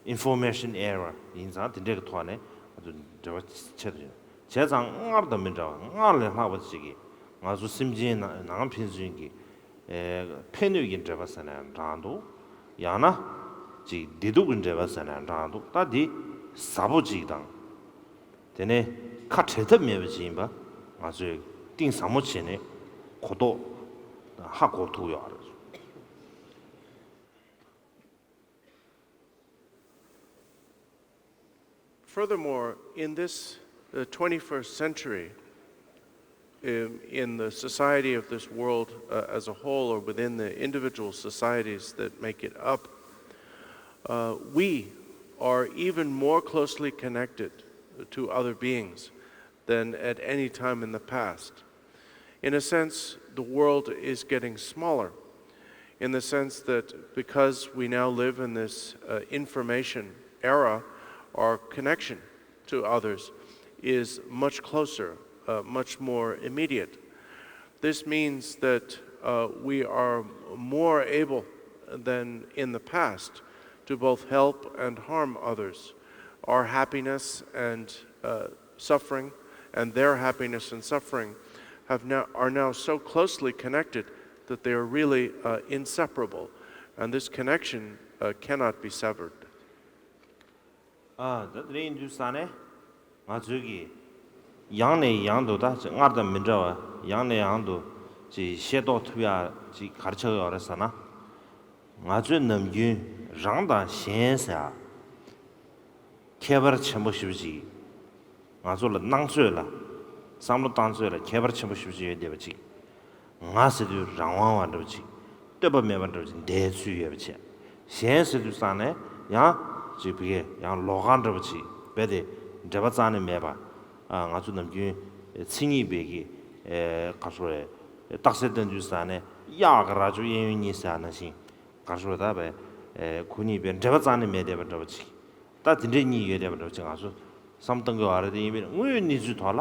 Information Era ཡིན་ཙང་། དེ་འདྲའི་གི་ཐོག་ནས་ང་ཚོ་འབྲེལ་བ་ཆེ་དུ་ཕྱིན། བྱས་ཙང་སྔར་དང་མི་འདྲ་བ། སྔར་ལས་ལྷག་པ་ཅིག་གིས་ང་ཚོ་སེམས་ཅན་ནང་ནང་ཕན་ཚུན་གྱི། ཨེ། ཕན་གནོད་ཀྱི་འབྲེལ་བ་ཟེར་ན་འདྲ་འདུག་ཡང་ན་ཅིག་བདེ་སྡུག་གི་འབྲེལ་བ་ཟེར་ན་འདྲ་འདུག་ད་འདི་ཟབ་པོ་ཅིག་དང་། དེ་ནས་ཁ་བྲལ་ཐབས་མེད་པ་ཅིག་ཡིན་པ། ང་ཚོས་གཏིང་ཟབ་མོ་བྱས་ནས་གོ་རྟོགས་ཧ་གོ་ཐུབ་ཡོད་རེད། Furthermore, in this uh, twenty-first century, in, in the society of this world uh, as a whole, or within the individual societies that make it up, uh, we are even more closely connected to other beings than at any time in the past. In a sense, the world is getting smaller, in the sense that because we now live in this uh, information era, our connection to others is much closer, uh, much more immediate. This means that uh, we are more able than in the past to both help and harm others. Our happiness and uh, suffering and their happiness and suffering have now, are now so closely connected that they are really uh, inseparable. And this connection uh, cannot be severed. ཨ། ད་དེ་རིང་ཡིན་དུས་ཙང་ནས་ང་ཚོས་ཀྱིས་ཡང་ནས་ཡང་དུ། ད་སྔར་དང་མི་འདྲ་བ། ཡང་ནས་ཡང་དུ་ཅིག་ཤེས་རྟོགས་ཐུབ་ཡག་ཅིག་ག་རེ་ཆགས་ཡོད་རེད་ཟེར་ན། ང་ཚོས་ནམ་རྒྱུན་རང་དང་གཞན་ཟེར་ཡག་ཁྱད་པར་ཆེན་པོ་ཞེ་པོ་ཅིག་ང་ཚོ་ལ་སྣང་ཚོད་ལ། བསམ་བློ་བཏང་ཚོད་ལ་ཁྱད་པར་ཆེན་པོ་ཞེ་པོ་ཅིག་ཡོད་བསྡད་པ་ཅིག་ང་ཟེར་དུས་རང་དབང་བ་འདྲ་བོ་ཅིག་བསྟོད་པ་མེད་པ་འདྲ་བོ་ཅིག་འདའི་ཚུལ་ཡོད་པ་བྱས། གཞན་ཟེར་དུས་ཙང་ནས་ཡང་ཅིག་བི་གས་ཡང་ལོགས་ཀ་འདྲ་བོ་ཅིག་རྦད་དེ་འབྲེལ་བ་རྩ་ནས་མེད་པ། ཨ། ང་ཚོ་ནམ་རྒྱུན་མཚན་ཉིད་པའི་གི། ཨེ། ག་རེ་ཟེར། རྟགས་གསལ་བཏོན་དུས་ཙང་ནས་གཡག་གི་རྭ་ཅོ་གཡས་གཡོན་གཉིས་ཟེར་ཡག་ནང་བཞིན། ག་རེ་ཟེར། ད་བས། ཨེ། ཁོ་གཉིས་བས་འབྲེལ་བ་རྩ་ནས་མེད་བསྡད་པ་འདྲ་བོ་ཅིག་ད་དེ་འདྲའི་གཉིས་ཡོད་བསྡད་པ་འདྲ་བོ་ཅིག་ང་ཚོ་བསམ་བཏང་གི་ཡོད་རེད། དེ་ཡིན་པས་དངོས་ཡོད་གནས་ཚུལ་ཐོག་ལ་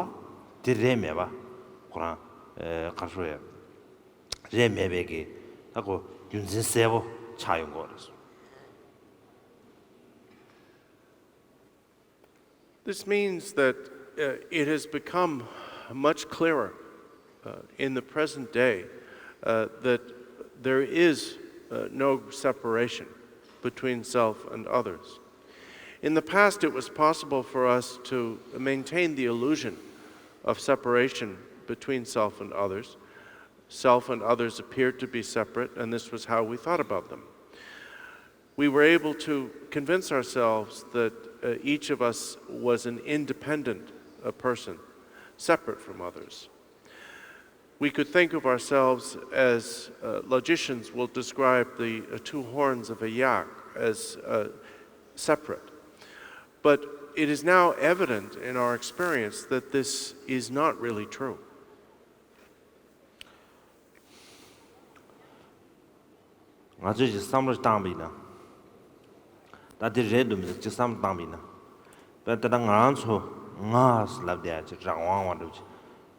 དེ་རེད་མེད་པ། ཁོ་རང་། ཨེ། ག་རེ་ཟེར། རེད་མེད་པའི་གི་ད་ཁོ་རྒྱུ་མཚན་གསལ་པོ་ཆགས་ཡོང་གི་ཡོད་རེད། This means that uh, it has become much clearer uh, in the present day uh, that there is uh, no separation between self and others. In the past, it was possible for us to maintain the illusion of separation between self and others. Self and others appeared to be separate, and this was how we thought about them. We were able to convince ourselves that uh, each of us was an independent uh, person, separate from others. We could think of ourselves as uh, logicians will describe the uh, two horns of a yak as uh, separate. But it is now evident in our experience that this is not really true. ང་ཚོས་ཅིག་བསམ་བློ་བཏང་པ་ཡིན་ན། ད་དེ་རེད་འདུག་མི་འདུག་ཅིག་བསམ་བློ་བཏང་པ་ཡིན་ན། དཔེར་ན་ད་ང་རང་ཚོ་ང་ལབ་བསྡད་ཡ་ཅིག་རང་དབང་བ་འདྲ་བོ་ཅིག་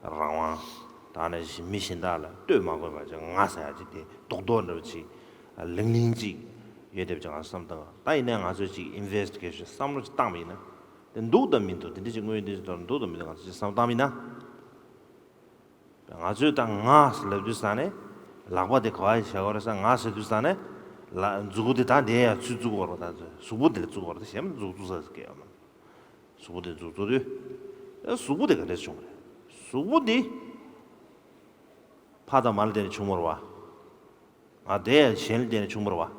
རང་དབང་། ད་ནི་མི་གཞན་དག་ལ་ལྟོས་མ་དགོས་པ་ཅིག་ང་ཟེར་ཡ་ཅིག་དེ་རྡོག་རྡོག་འདྲ་བོ་ཅིག་ལིང་ལིང་ཅིག་ཡོད་བསྡད་པ་ཅིག་ང་བསམ་བཏང་། ད་ཡིན་ནའི་ང་ཚོས་ཅིག་ཨིན་ཝེ་སི་ཊི་གེ་ཤན་བསམ་བློ་ཅིག་བཏང་པ་ཡིན་ན། དེ་འདུག་དང་མི་འདུག་དེ་འདྲ་ཅིག་དངོས་ཡོད་འདི་ཅིག་འདུག་དང་མི་འདུག་ང་ཚོས་ཅིག་བསམ་བློ་བཏང་པ་ཡིན་ན། ང་ཚོས་ད་ང་ལབ་དུས་ཙང་ནས་ལག་པ་དེ་ག་བ་བཞག་དགོས་རེད་ཟེར། ང་ཟེར་དུས་ཙང་ནས་ལ་མཛུག་གུ་དེ་ད་དེ་ཡར་ཚུར་བཙུགས་དགོས་རེད། ད་གཟུགས་པོ་དེ་ལ་བཙུགས་དགོས་རེད། ད་གཞན་མ་མཛུག་བཙུགས་ས་ཟེར་གི་ཡོད་མ་རེད། གཟུགས་པོ་དེ་མཛུག་བཙུགས་དུས། ཨ་གཟུགས་པོ་དེ་ག་འདྲས་བྱུང་རེད། གཟུགས་པོ་འདི་ཕ་དང་མ་ལ་བརྟེན་ནས་བྱུང་མ་རེད་བ། ང་དེ་ཡང་གཞན་ལ་བརྟེན་ནས་བྱུང་བ་རེད་བ།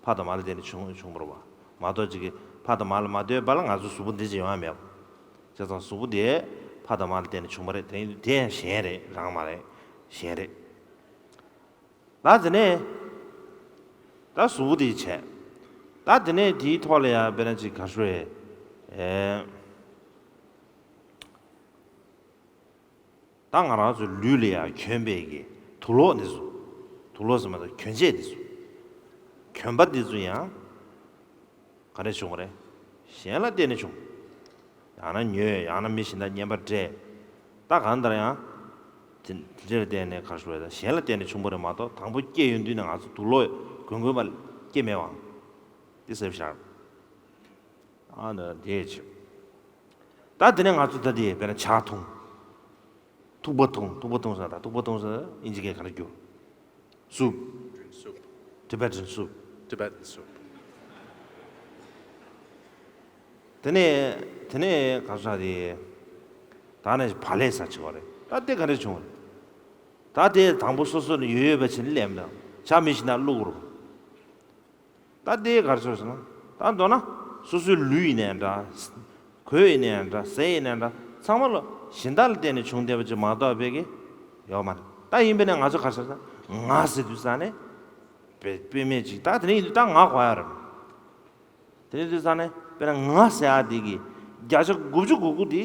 ཕ་དང་མ་ལ་བརྟེན་ནས་བྱུང་བྱུང་བ་རེད་བ། མ་གཏོགས་ཅིག་གིས་ཕ་དང་མ་ལ་མ་ལྟོས་པ་ལ་ང་ཚོ་གཟུགས་པོ་འདི་ཅིག་ཡོང་ཡ་མེད་པ། བྱས་ཙང་གཟུགས་པོ་དེ་ཕ་དང་མ་ལ་བརྟེན་ནས་བྱུང་བ་རེད། དེ་དེ་ཡང་གཞན་རེད། རང་མ་རེད། གཞན་རེད། ད་དེ་ནས་ད་གཟུགས་པོ་དེ་བྱས། ད་དེ་ནས་དེའི་ཐོག་ལ་ཡང་དཔེར་ན་ཅིག་ག་རེ་ཟེར། ཨེ། ད་ང་རང་ཚོའི་ལུས་ལ་ཡང་གྱོན་པའི་གི་དུག་ལོག་འདི་ཚོ། དུག་ལོག་ཟེར་མ་གཏོགས་གྱོན་ཆས་འདི་ཚོ། གྱོན་པ་འདི་ཚོ་ཡང་ག་རེ་བྱུང་བ་རེད། གཞན་ལ་བརྟེན་ནས་བྱུང་། ཡང་ན་ཉོས། ཡང་ན་མི་གཞན་དང་རྔན་པ་སྤྲད། ད་གང་ལྟར་ཡང་དེ་དེ་འདྲ་ལ་བརྟེན་ནས་ག་རེ་ཞུ་བ་རེད། གཞན་ལ་བརྟེན་ནས་བྱུང་བ་རེད་མ་གཏོགས་དང་པོ་སྐྱེས་ཡོང་དུས་ནས་ང་ཚོ་དུག་ལོག་གྱོན་གྱོན་པ་སྐྱེས་མེད་པའང་འདི་གཟབ་ཤར། ཨ་ནི་དེ་བྱས། ད་དེ་ནས་ང་ཚོ་ད་དེ་དཔེར་ན་ཇ་འཐུང་། ཐུག་པ་འཐུང་། ཐུག་པ་འཐུང་ཟེར་ད་ཐུག་པ་འཐུང་ཟེར་དབྱིན་ཇི་སྐད་ག་རེ་རྒྱུ། Soup. Drink soup. Tibetan soup. Tibetan soup. དེ་ནས་དེ་ནས་ག་རེ་ཟེར་དེ། ད་ནས་བག་ལེབ་ཟ་བྱེད་པ་རེད། ད་དེ་ག་རེ་བྱུང་བ་རེད། ད་དེ་དང་པོ་སོ་སོ་ནས་ཡོད་ཡོད་པ་བྱས་ནས་ལེན་པ་དང་ཇ་མི་ཞིག་ན་བླུགས་རུང་། ད་དེ་ག་རེ་ཟེར་ཟེར་ན། ད་མདོར་ན་སོ་སོའི་ལུས་ཡིན་ནའི་འདྲ། གོས་ཡིན་ནའི་འདྲ། ཟས་ཡིན་ནའི་འདྲ། ཚང་མ་ལ་གཞན་དག་ལ་བརྟེན་ནས་བྱུང་བསྡད་པ་ཅིག་མ་གཏོགས་ཕ་གི་ཡོད་མ་རེད། ད་ཡིན་པས་ན་ང་ཚོ་ག་རེ་ཟེར་ན། ང་ཟེར་དུས་ཙང་ནས་དཔེ་དཔེ་མེད་ཅིག་ད་དེ་ནས་ཡིན་དུས་ད་ང་གོ་ཡ་རེད། དེ་ནས་དུས་ཙང་ནས་དཔེར་ན་ང་ཟེར་ཡ་དེ་གི་བརྒྱ་ཆ་དགུ་བཅུ་གོ་དགུ་དེ་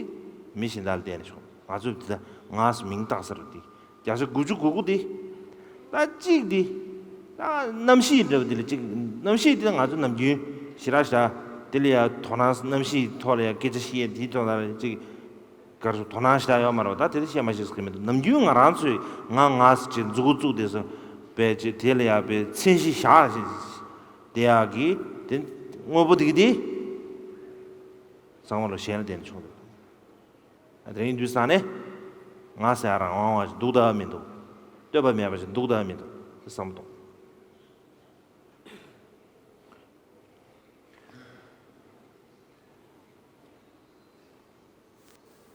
མི་གཞན་དག་ལ་བརྟེན་ནས་བྱུང་། ང་ཚོས་དེ་ད་ང་ཟེར་མིང་བཏགས་ས་རེད་དེ། བརྒྱ་ཆ་དགུ་བཅུ་གོ་དགུ་དེ། ད་གཅིག་དེ། ད་རྣམ་ཤེས་འདྲ་བ་དེ་ལ་གཅིག་རྣམ་ཤེས་དེ་ང་ཚོ་ནམ་རྒྱུན་ཞེ་དྲག་ཞེ་དྲག་དེ་ལ་ཡ་དོ་སྣང་རྣམ་ཤེས་ཐོག་ལ་ཡ་སྐད་ཆ་བཤད་དེའི་ཐོག་ལ་གཅིག་ག་རེ་ཟེར་དོ་སྣང་ཞེ་དྲག་ཡོད་མ་རེད་པ། ད་དེ་ཚོ་བཤད་མ་ཤེས་ཟེར་གི་མི་འདུག་ནམ་རྒྱུན་ང་རང་ཚོས་ང་ང་ཟེར་ཅིག་མཛུག་གུ་བཙུགས་དེ་ཟེར་བས་ཅིག་དེ་ལ་ཡ་བས་མཚན་གཞི་བཞག་ཅིག་དེ་ཡ་གི་དེ་དངོས་པོ་དེ་གི་དེ་ཚང་མ་ལ་གཞན་ལ་བརྟེན་ནས་བྱུང་འདུག་དེ་ཡིན་དུས་ཙང་ནས་ང་ཟེར་ཡ་རང་དབང་བ་ཞིག་འདུག་ད་མི་འདུག་ལྟོས་པ་མེད་པ་ཞིག་འདུག་ད་མི་འདུག་དེ་བསམ་བློ་གཏོང་།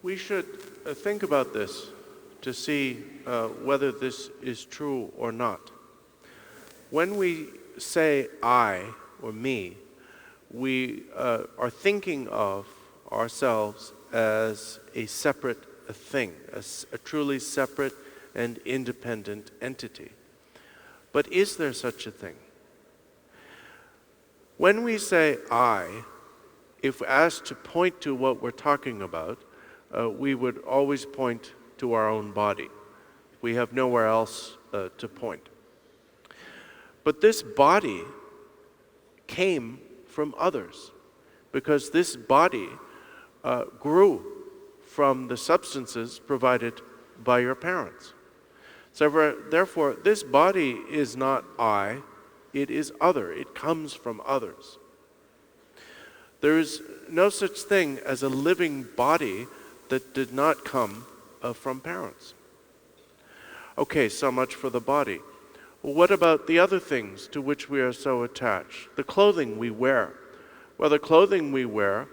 We should uh, think about this to see uh, whether this is true or not. When we say I or me, we uh, are thinking of ourselves as a separate thing, a, a truly separate and independent entity. But is there such a thing? When we say I, if asked to point to what we're talking about, uh, we would always point to our own body. We have nowhere else uh, to point. But this body came from others because this body uh, grew from the substances provided by your parents. So therefore, this body is not I, it is other, it comes from others. There is no such thing as a living body that did not come uh, from parents. Okay, so much for the body. What about the other things to which we are so attached? The clothing we wear. Well, the clothing we wear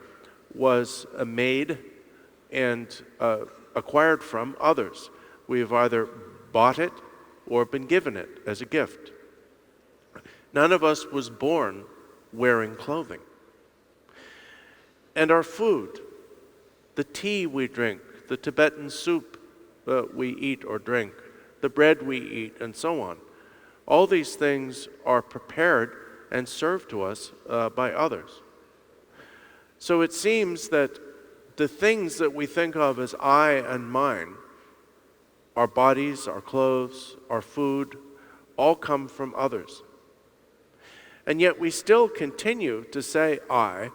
was uh, made and uh, acquired from others. We have either bought it or been given it as a gift. None of us was born wearing clothing. And our food, the tea we drink, the Tibetan soup that we eat or drink, the bread we eat, and so on, all these things are prepared and served to us uh, by others. So it seems that the things that we think of as I and mine, our bodies, our clothes, our food, all come from others. And yet we still continue to say I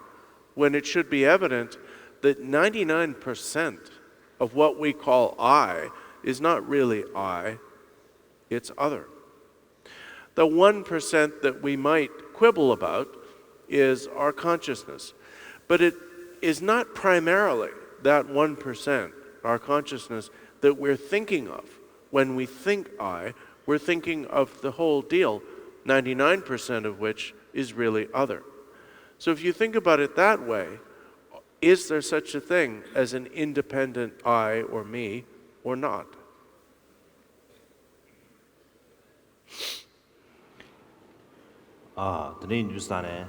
when it should be evident that ninety-nine percent of what we call I is not really I, it's other. The one percent that we might quibble about is our consciousness. But it is not primarily that one percent, our consciousness, that we're thinking of. When we think I, we're thinking of the whole deal, ninety-nine percent of which is really other. So if you think about it that way, is there such a thing as an independent I or me or not? ཨ། དེ་འདྲ་ཡིན་དུས་ཙང་ནས་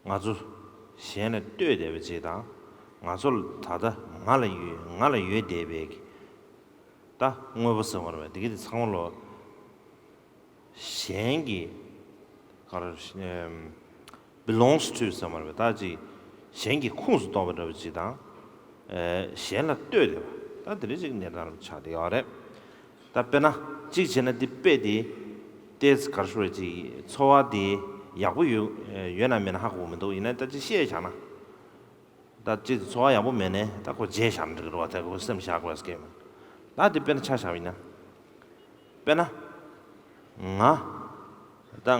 ང་ཚོ་གཞན་ལ་ལྟོས་བསྡད་པ་ཅིག་དང་། ང་ཚོ་ལ་ད་ལྟ་ང་ལ་ཡོད། ང་ལ་ཡོད་བསྡད་པའི་གི་ད་དངོས་པོ་ཟེར་བ་རེད་པས། དེ་གི་དེ་ཚང་མ་ལོ། གཞན་གྱི་ག་རེ་belongs to ཟེར་བ་རེད་པས། ད་ཅིག་གཞན་གྱི་ཁོངས་སུ་གཏོགས་པ་འདྲ་བ་ཅིག་དང་། ཨེ། གཞན་ལ་ལྟོས་བསྡད་པ། ད་དེ་འདྲ་ཅིག་གནས་སྟངས་རུ་ཆགས་བསྡད་ཡོད་རེད། ད་དཔེར་ན་གཅིག་བྱས་ན་འདི་དཔེ་དེ་ཏོག་ཙམ་ག་རེ་ཞུ་དགོས་རེད། ཅིག་འཚོ་བ་དེ་ཡག་པོ་ཡོད་ཡོད་ན་མེད་ན་ཧ་གོ་གི་མི་འདུག་ཡིན་ན་ད་ཅིག་བཤད་བཞག་ན། ད་གཅིག་འཚོ་བ་ཡག་པོ་མེད་ནས་ད་ཁོ་བརྗེད་བཞག་ན་འགྲིག་གི་རེད་པ། ད་ཁོ་སེམས་བཞག་དགོས་ཀྱི་མེད། ད་དེ་དཔེར་ན་ཆ་བཞག་པ་ཡིན་ན། དཔེར་ན། ང་། ད་དཔེར་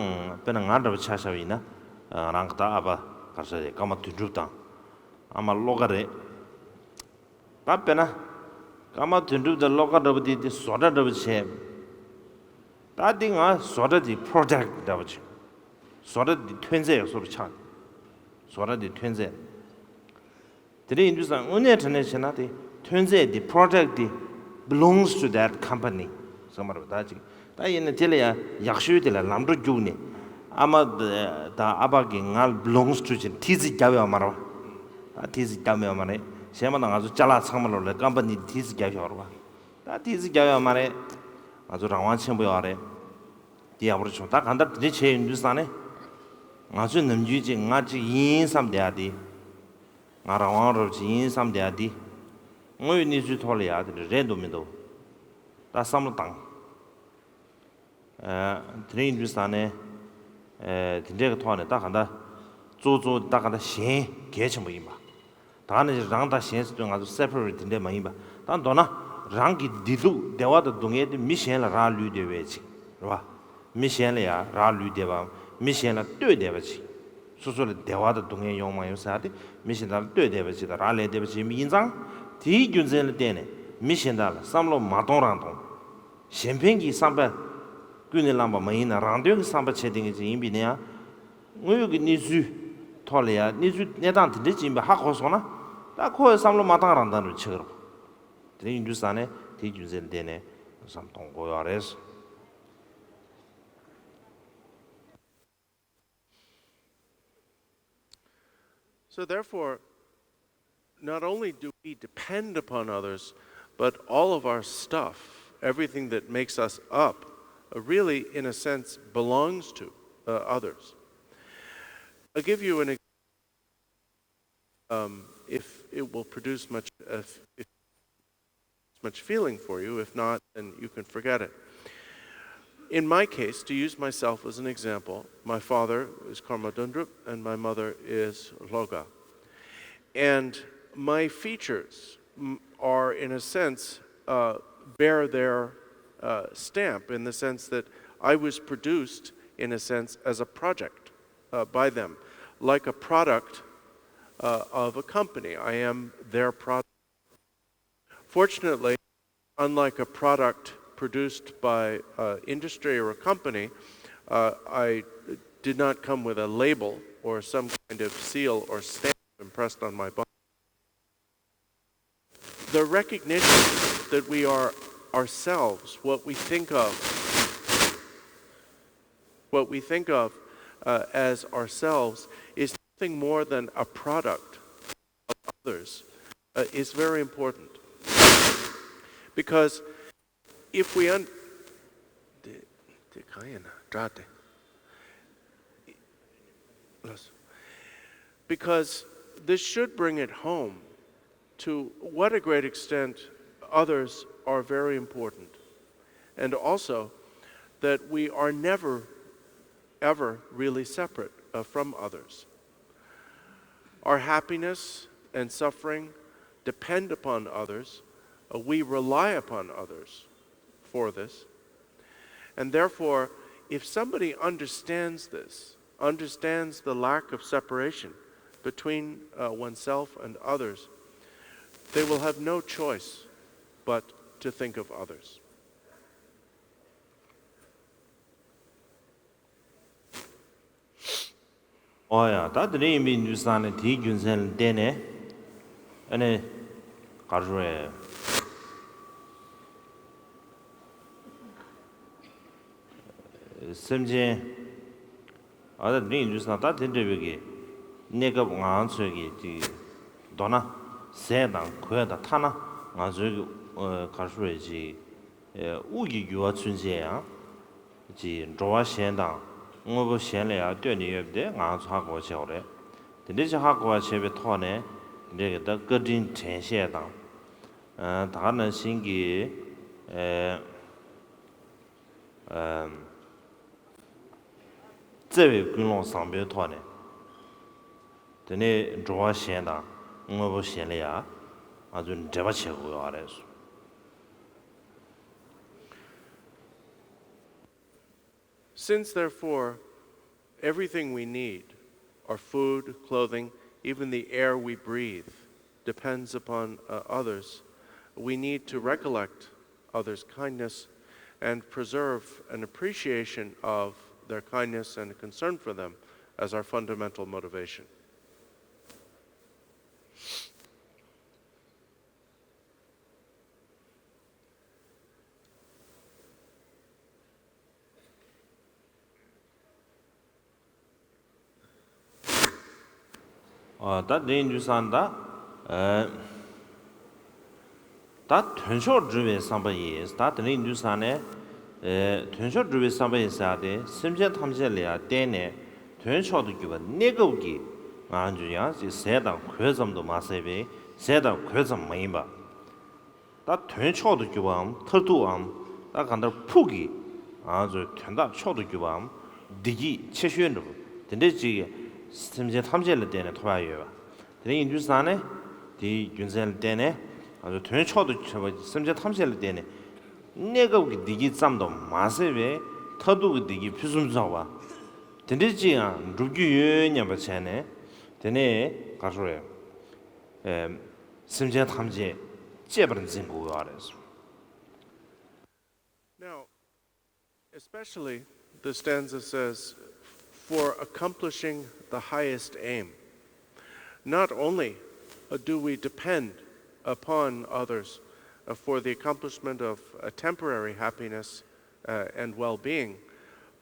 ན་ང་འདྲ་པོ་ཆ་བཞག་པ་ཡིན་ན། རང་གི་ད་ཨ་ཕ་ག་རེ་ཟེར་རེད། ཀརྨ་དོན་གྲུབ་དང་། ཨ་མ་བློ་དགའ་རེད། ད་དཔེར་ན། ཀརྨ་དོན་གྲུབ་དང་བློ་དགའ་འདྲ་པོ་དེ་དེ་བཟོ་གྲྭ་འདྲ་པོ་བྱས། ད་འདི་ང་བཟོ་གྲྭ་འདི་product འདྲ་པོ་ཅིག་བཟོ་གྲྭ་འདི་ཐོན་རྫས་བཟོ་འདྲ་ཆགས། བཟོ་གྲྭ་འདི་ཐོན་རྫས། དེ་འདྲ་ཡིན་དུས་ཙང་དངོས་གནས་དྲང་གནས་བྱས་ན་དེ་ཐོན་རྫས་འདི་product འདི་belongs to that company ཟེར་མ་རེད་པ། ད་ཅིག་ད་ཡིན་ན་དེ་ལ་ཡང་ཡག་ཤོས་དེ་ལ་ལམ་འགྲོ་རྒྱུགས་ནས་ཨ་མ་དང་ཨ་ཕ་གིས་ང་ལ་belongs to ཅིག་ཐི་ཙི་བརྒྱབ་ཡོད་མ་རེད་པ། ད་ཐི་ཙི་བརྒྱབ་ཡོད་མ་རེད། གཞན་པ་དང་ང་ཚོ་ཅ་ལག་ཚང་མ་ལོ་ལ་ཀམ་པ་ནི་ཐི་ཙི་བརྒྱབ་ཡོད་རེད་པ། ད་ཐི་ཙི་བརྒྱབ་ཡོད་མ་རེད། ང་ཚོ་རང་དབང་ཆེན་པོ་ཡོད་རེད། དེ་ཡག་པོ་རེད་བྱུང་། ད་གང་ལྟར་དེ་འདྲ་བྱས་ཡོང་དུས་ཙང་ནས་ང་ཚོས་ནམ་རྒྱུན་ཅིག་ང་ཅིག་ཡིན་བསམ་བསྡད་ཡ་དེ། ང་རང་དབང་རབ་ཅིག་ཡིན་བསམ་བསྡད་ཡ་དེ། དངོས་ཡོད་གནས་ཚུལ་ཐོག་ལ་ཡ་དེ་འདྲ་རེད་འདུག་མི་འདུག་ད་བསམ་བློ་བཏང་། ཨ། དེ་རིང་ཡིན་དུས་ཙང་ནས། ཨ། དེ་འདྲའི་གི་ཐོག་ནས་ད་གང་ལྟར། གཙོ་བོ་གཙོ་བོ་ད་གང་ལྟར་གཞན་གལ་ཆེན་པོ་ཡིན་པ། ད་ནི་རང་དང་གཞན་ཟེར་དུས་ང་ཚོ་separate དེ་འདྲས་མ་ཡིན་པ། ད་མདོར་ན་རང་གི་བདེ་སྡུག་བདེ་བ་དང་སྡུག་བསྔལ་དེ་མི་གཞན་ལ་རག་ལུས་བསྡད་པའི་ཅིག་རེད་བ། མི་གཞན་ལ་ཡང་རག་ལུས་བསྡད་པའམ་མི་གཞན་ལ་ལྟོས་བསྡད་པ་ཅིག་སོ་སོ་ལ་བདེ་བ་དང་སྡུག་བསྔལ་ཡོང་མ་ཡོང་ཟེར་ཡ་དེ་མི་གཞན་དག་ལ་ལྟོས་བསྡད་པ་ཅིག་དང་རག་ལས་བསྡད་པ་ཅིག་ཡིན་པ་ཡིན་ཙང་། དེའི་རྒྱུ་མཚན་ལ་བརྟེན་ནས་མི་གཞན་དག་ལ་བསམ་བློ་མ་གཏོང་རང་གཏོང་། གཞན་ཕན་གྱི་བསམ་པ་ཀུན་ནས་བསླངས་པ་མ་ཡིན་ན་རང་དོན་གྱི་བསམ་པ་བྱེད་བསྡད་མཁན་ཅིག་ཡིན་པ་ཡིན་ན་ཡང་། དངོས་ཡོད་ཀྱི་གནས་ཚུལ་ཐོག་ལ་ཡང་གནས་ཚུལ་གནས་སྟངས་དེ་འདྲ་ཅིག་ཡིན་པ་ཧ་གོ་སོང་ན། ད་ཁོ་ཡི་བསམ་བློ་མ་བཏང་རང་བཏང་རུ་ཆགས་ཀྱི་རེད། དེ་འདྲ་ཡིན་དུས་ཙང་ནས་དེའི་རྒྱུ་མཚན་ལ་བརྟེན་ནས་བསམ་གཏོང་དགོས་ཡོད་རེད། So therefore, not only do we depend upon others, but all of our stuff, everything that makes us up, really, in a sense, belongs to uh, others. I'll give you an example, um, if it will produce much, uh, if much feeling for you. If not, then you can forget it. In my case, to use myself as an example, my father is Karma Dundrup and my mother is Loga. And my features are, in a sense, uh, bear their uh, stamp in the sense that I was produced, in a sense, as a project uh, by them, like a product uh, of a company. I am their product. Fortunately, unlike a product produced by uh, industry or a company, uh, I did not come with a label or some kind of seal or stamp impressed on my body. The recognition that we are ourselves, what we think of, what we think of uh, as ourselves is nothing more than a product of others uh, is very important. Because if we un- དེ་དེ་གང་ཡིན་ན་འདྲ་སྟེ། Because this should bring it home to what a great extent others are very important, and also that we are never, ever really separate uh, from others. Our happiness and suffering depend upon others. Uh, we rely upon others for this. And therefore, if somebody understands this, understands the lack of separation between uh, oneself and others, they will have no choice but to think of others. ཨོ་ཡ། ད་དེ་འདྲ་ཡིན་པའི་དུས་ཙང་ནས་དེའི་རྒྱུ་མཚན་ལ་བརྟེན་ནས་ཨ་ནི་ག་རེ་ཟེར། སེམས་ཅན། ཨ་ད་དེ་འདྲ་ཡིན་དུས་ཙང་ད་དེ་འདྲ་བའི་གི་གནས་སྐབས་ང་ཚོའི་གི་ཅིག་མདོར་ན་ཟས་དང་གོས་དང་ཐ་ན་ང་ཚོའི་གི་ག་རེ་ཟེར་ཅིག་དབུགས་ཀྱི་རྒྱུ་བ་ཚུན་ཆད་ཡང་། ཅིག་འགྲོ་བ་གཞན་དང་དངོས་པོ་གཞན་ལ་ཡང་ལྟོས་ནས་ཡོད་པ་དེ་ང་ཚོ་ཧ་གོ་བ་བྱེད་དགོས་རེད། དེ་འདྲ་ཅིག་ཧ་གོ་བ་བྱས་པའི་ཐོག་ནས་དེ་འདྲའི་གི་ད་བཀའ་དྲིན་དྲན་ཤེས་དང་། ཨ་ད་ག་ནང་བཞིན་གྱི་ཨེ་ཨམ་བརྩེ་བའི་ཀུན་སློང་བཟང་པོའི་ཐོག་ནས་དེ་ནས་འགྲོ་བ་གཞན་དང་དངོས་པོ་གཞན་ལ་ཡང་ང་ཚོས་འབྲེལ་བ་བྱེད་དགོས་ཡོད་རེད། Since, therefore, everything we need, our food, clothing, even the air we breathe, depends upon uh, others, we need to recollect others' kindness and preserve an appreciation of their kindness and concern for them as our fundamental motivation. ད་དེ་ཡིན་དུས་ཙང་ད། ད་དོན་མཆོག་སྒྲུབ་པའི་བསམ་པ་ཡིས། ད་དེ་ཡིན་དུས་ཙང་ནས། དོན་མཆོག་སྒྲུབ་པའི་བསམ་པ་ཡིས་ཟེར་ཏེ་སེམས་ཅན་ཐམས་ཅད་ལ་ཡང་བརྟེན་ནས་དོན་མཆོག་ཏུ་གྱུར་པ་གནས་སྐབས་ཀྱི་ང་ཚོ་ཡང་ཅིག་ཟས་དང་གོས་ཙམ་དུ་མ་ཟད་པའི་ཟས་དང་གོས་ཙམ་མ་ཡིན་པ། ད་དོན་མཆོག་ཏུ་གྱུར་པའམ་མཐར་ཐུག་འམ། ད་གང་ལྟར་ཕུགས་ཀྱི་ང་ཚོའི་དོན་དག་མཆོག་ཏུ་གྱུར་པའམ་བདེ་སྐྱིད་ཆེ་ཤོས་འདྲ་པོ་དེ་འདྲའི་ཅིག་སེམས་ཅན་ཐམས་ཅད་ལ་བརྟེན་ནས་ཐོབ་ཡ་ཡོད་པ། དེ་འདྲ་ཡིན་དུས་ཙང་ནས་དེའི་རྒྱུ་མཚན་ལ་བརྟེན་ནས་ང་ཚོ་དོན་མཆོག་ཏུ་གྱུར་པ་སེམས་ཅན་ཐམས་ཅད་ལ་བརྟེན་ནས་གནས་སྐབས་ཀྱི་བདེ་སྐྱིད་ཙམ་དུ་མ་ཟད་པའི་མཐར་ཐུག་གི་བདེ་སྐྱིད་ཕུན་སུམ་ཚོགས་པ་དེ་འདྲའི་ཅིག་ཡང་འགྲུབ་རྒྱུ་ཡོད་སྙམ་པ་བྱས་ནས། དེ་ནས་ག་རེ་ཟེར། སེམས་ཅན་ཐམས་ཅད་གཅེས་པར་འཛིན་དགོས་ཡོད་རེད། Now, especially, the stanza says, for accomplishing the highest aim. Not only uh, do we depend upon others uh, for the accomplishment of a temporary happiness uh, and well being,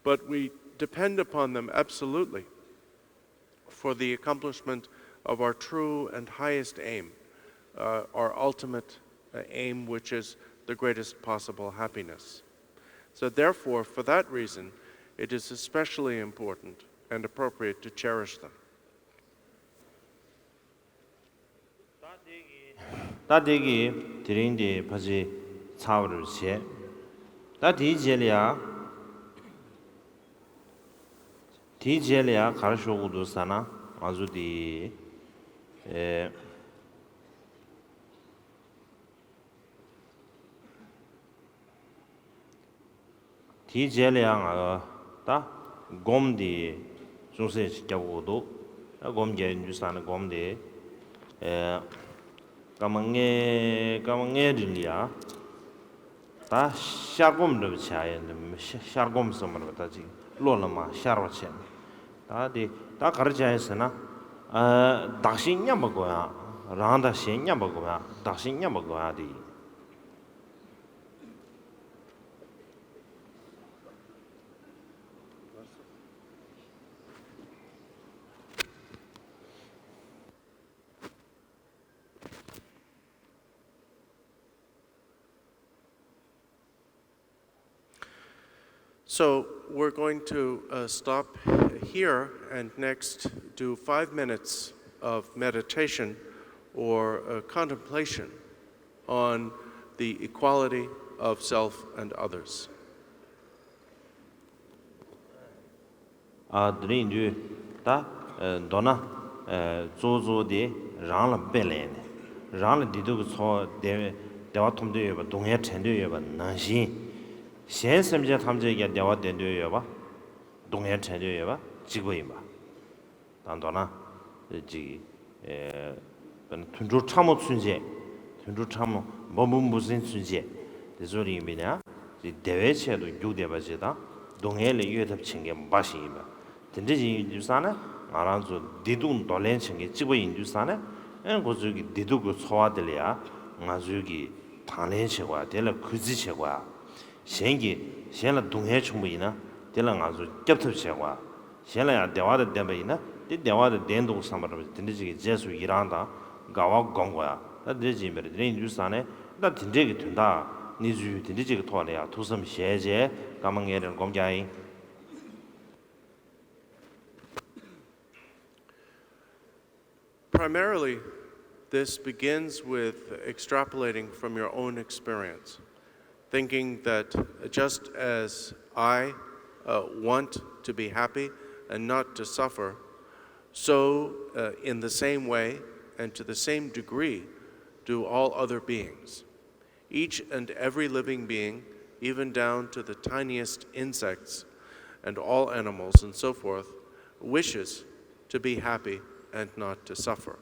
but we depend upon them absolutely for the accomplishment of our true and highest aim, uh, our ultimate uh, aim, which is the greatest possible happiness. So, therefore, for that reason, it is especially important and appropriate to cherish them. ད་དེ་གི་དེ་རིང་དེ་ཕལ་ཆེར་ཚར་བ་རེད་བྱས། ད་དེའི་རྗེས་ལ་ཡ། དེའི་རྗེས་ལ་ཡ་ག་རེ་ཤོད་དགོས་འདུག་ཟེར་ན་ང་ཚོ་དེ། ཨེ། དེའི་རྗེས་ལ་ཡང་ང་ད་སྒོམ་དེ་ཅུང་ཟད་ཅིག་རྒྱག་དགོས་འདུག་ད་སྒོམ་རྒྱག་ཡོང་དུས་ཙང་ནས་སྒོམ་དེ་ཨེ་སྐར་མ་ལྔའི་སྐར་མ་ལྔའི་རིང་ལ་ཡང་ད་ཤར་སྒོམ་འདྲ་པོ་བྱ་ཡ་ཡིན། ཤར་སྒོམ་ཟེར་མ་རེད་པ། ད་ཅིག་བློ་ལ་མར་ཤར་བ་བྱས་ནས་ད་དེ་ད་ག་རེ་བྱ་ཡ་ཟེར་ན། ཨ་བདག་གཞན་མཉམ་པ་དགོས་ཡ། རང་དང་གཞན་མཉམ་པ་དགོས་ཡ། བདག་གཞན་མཉམ་པ་དགོས་ཡ་དེ་ཡིན། So we're going to uh, stop here and next do five minutes of meditation or uh, contemplation on the equality of self and others. ཨ་དེ་རིང་དུས་ད་མདོར་ན་གཙོ་བོ་གཙོ་བོ་དེ་རང་ལ་དཔེ་ལེན་ནས་རང་ལ་བདེ་སྡུག་གི་ཚོར་བ་བདེ་བ་ཐོབ་འདོད་ཡོད་པ་སྡུག་བསྔལ་དྲན་འདོད་ཡོད་པ་ནང་བཞིན། གཞན་སེམས་ཅན་ཐམས་ཅད་ཀྱང་བདེ་བ་བདེ་འདོད་ཡོད་པ། སྡུག་བསྔལ་དྲན་འདོད་ཡོད་པ་གཅིག་པ་ཡིན་པ། ད་མདོར་ན་ཅིག་དཔེར་ན་དུད་འགྲོ་ཕྲ་མོ་ཚུན་ཆད། དུད་འགྲོ་ཕྲ་མོ་འབའ་འབུ་འབུ་སྲིན་ཚུན་ཆད་དེ་ཚོ་ཡིན་པས་ན་ཅིག་བདེ་བའི་ཆེད་དུ་རྒྱུག་བསྡད་པ་ཅིག་དང་སྡུག་བསྔལ་ལས་གཡོལ་ཐབས་བྱེད་མཁན་འབའ་ཞིག་ཡིན་པ། དེ་འདྲ་ཅིག་ཡིན་དུས་ཙང་ནས་ང་རང་ཚོ་བདེ་སྡུག་འདོར་ལེན་བྱེད་མཁན་གཅིག་པ་ཡིན་དུས་ཙང་ནས་ཨེ་ཁོ་ཚོའི་གི་བདེ་སྡུག་གི་ཚོར་བ་དེ་ལ་ཡང་ང་ཚོའི་གི་དང་ལེན་བྱེད་དགོས། དེ་ལ་གུས་བརྩི་བྱེད་དགོས། གཞན་གྱི་གཞན་ལ་སྡུག་བསྔལ་བྱུང་བ་ཡིན་ན་དེ་ལ་ང་ཚོ་སྐྱོབ་ཐབས་བྱེད་དགོས། གཞན་ལ་ཡང་བདེ་བ་དང་ལྡན་པ་ཡིན་ན་དེ་བདེ་བ་དང་ལྡན་འདུག་བསམ་པ་འདྲ་པོ་དེ་འདྲ་ཅིག་གི་རྗེས་སུ་ཡི་རང་དང་དགའ་བ་སྒོམ་དགོས་ཡ། ད་དེ་འདྲ་ཅིག་ཡིན་པ་རེད། དེ་འདྲ་ཡིན་དུས་ཙང་ནས་ད་དེ་འདྲའི་གི་དོན་དག་གནས་ཚུལ་དེ་འདྲ་ཅིག་གི་ཐོག་ལ་ཡང་ཐུགས་བསམ་བཞེས་རྗེས་སྐར་མ་ལྔའི་རིང་སྒོམ་རྒྱག་ཡིན། Primarily, this begins with extrapolating from your own experience, thinking that just as I uh, want to be happy and not to suffer, so uh, in the same way and to the same degree do all other beings. Each and every living being, even down to the tiniest insects and all animals and so forth, wishes to be happy and not to suffer.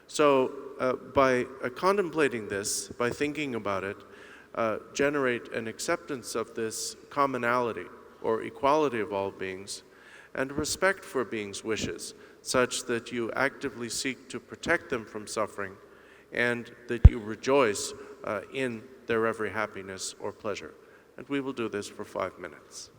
So, uh, by uh, contemplating this, by thinking about it, uh, generate an acceptance of this commonality or equality of all beings and respect for beings' wishes, such that you actively seek to protect them from suffering and that you rejoice uh, in their every happiness or pleasure. And we will do this for five minutes.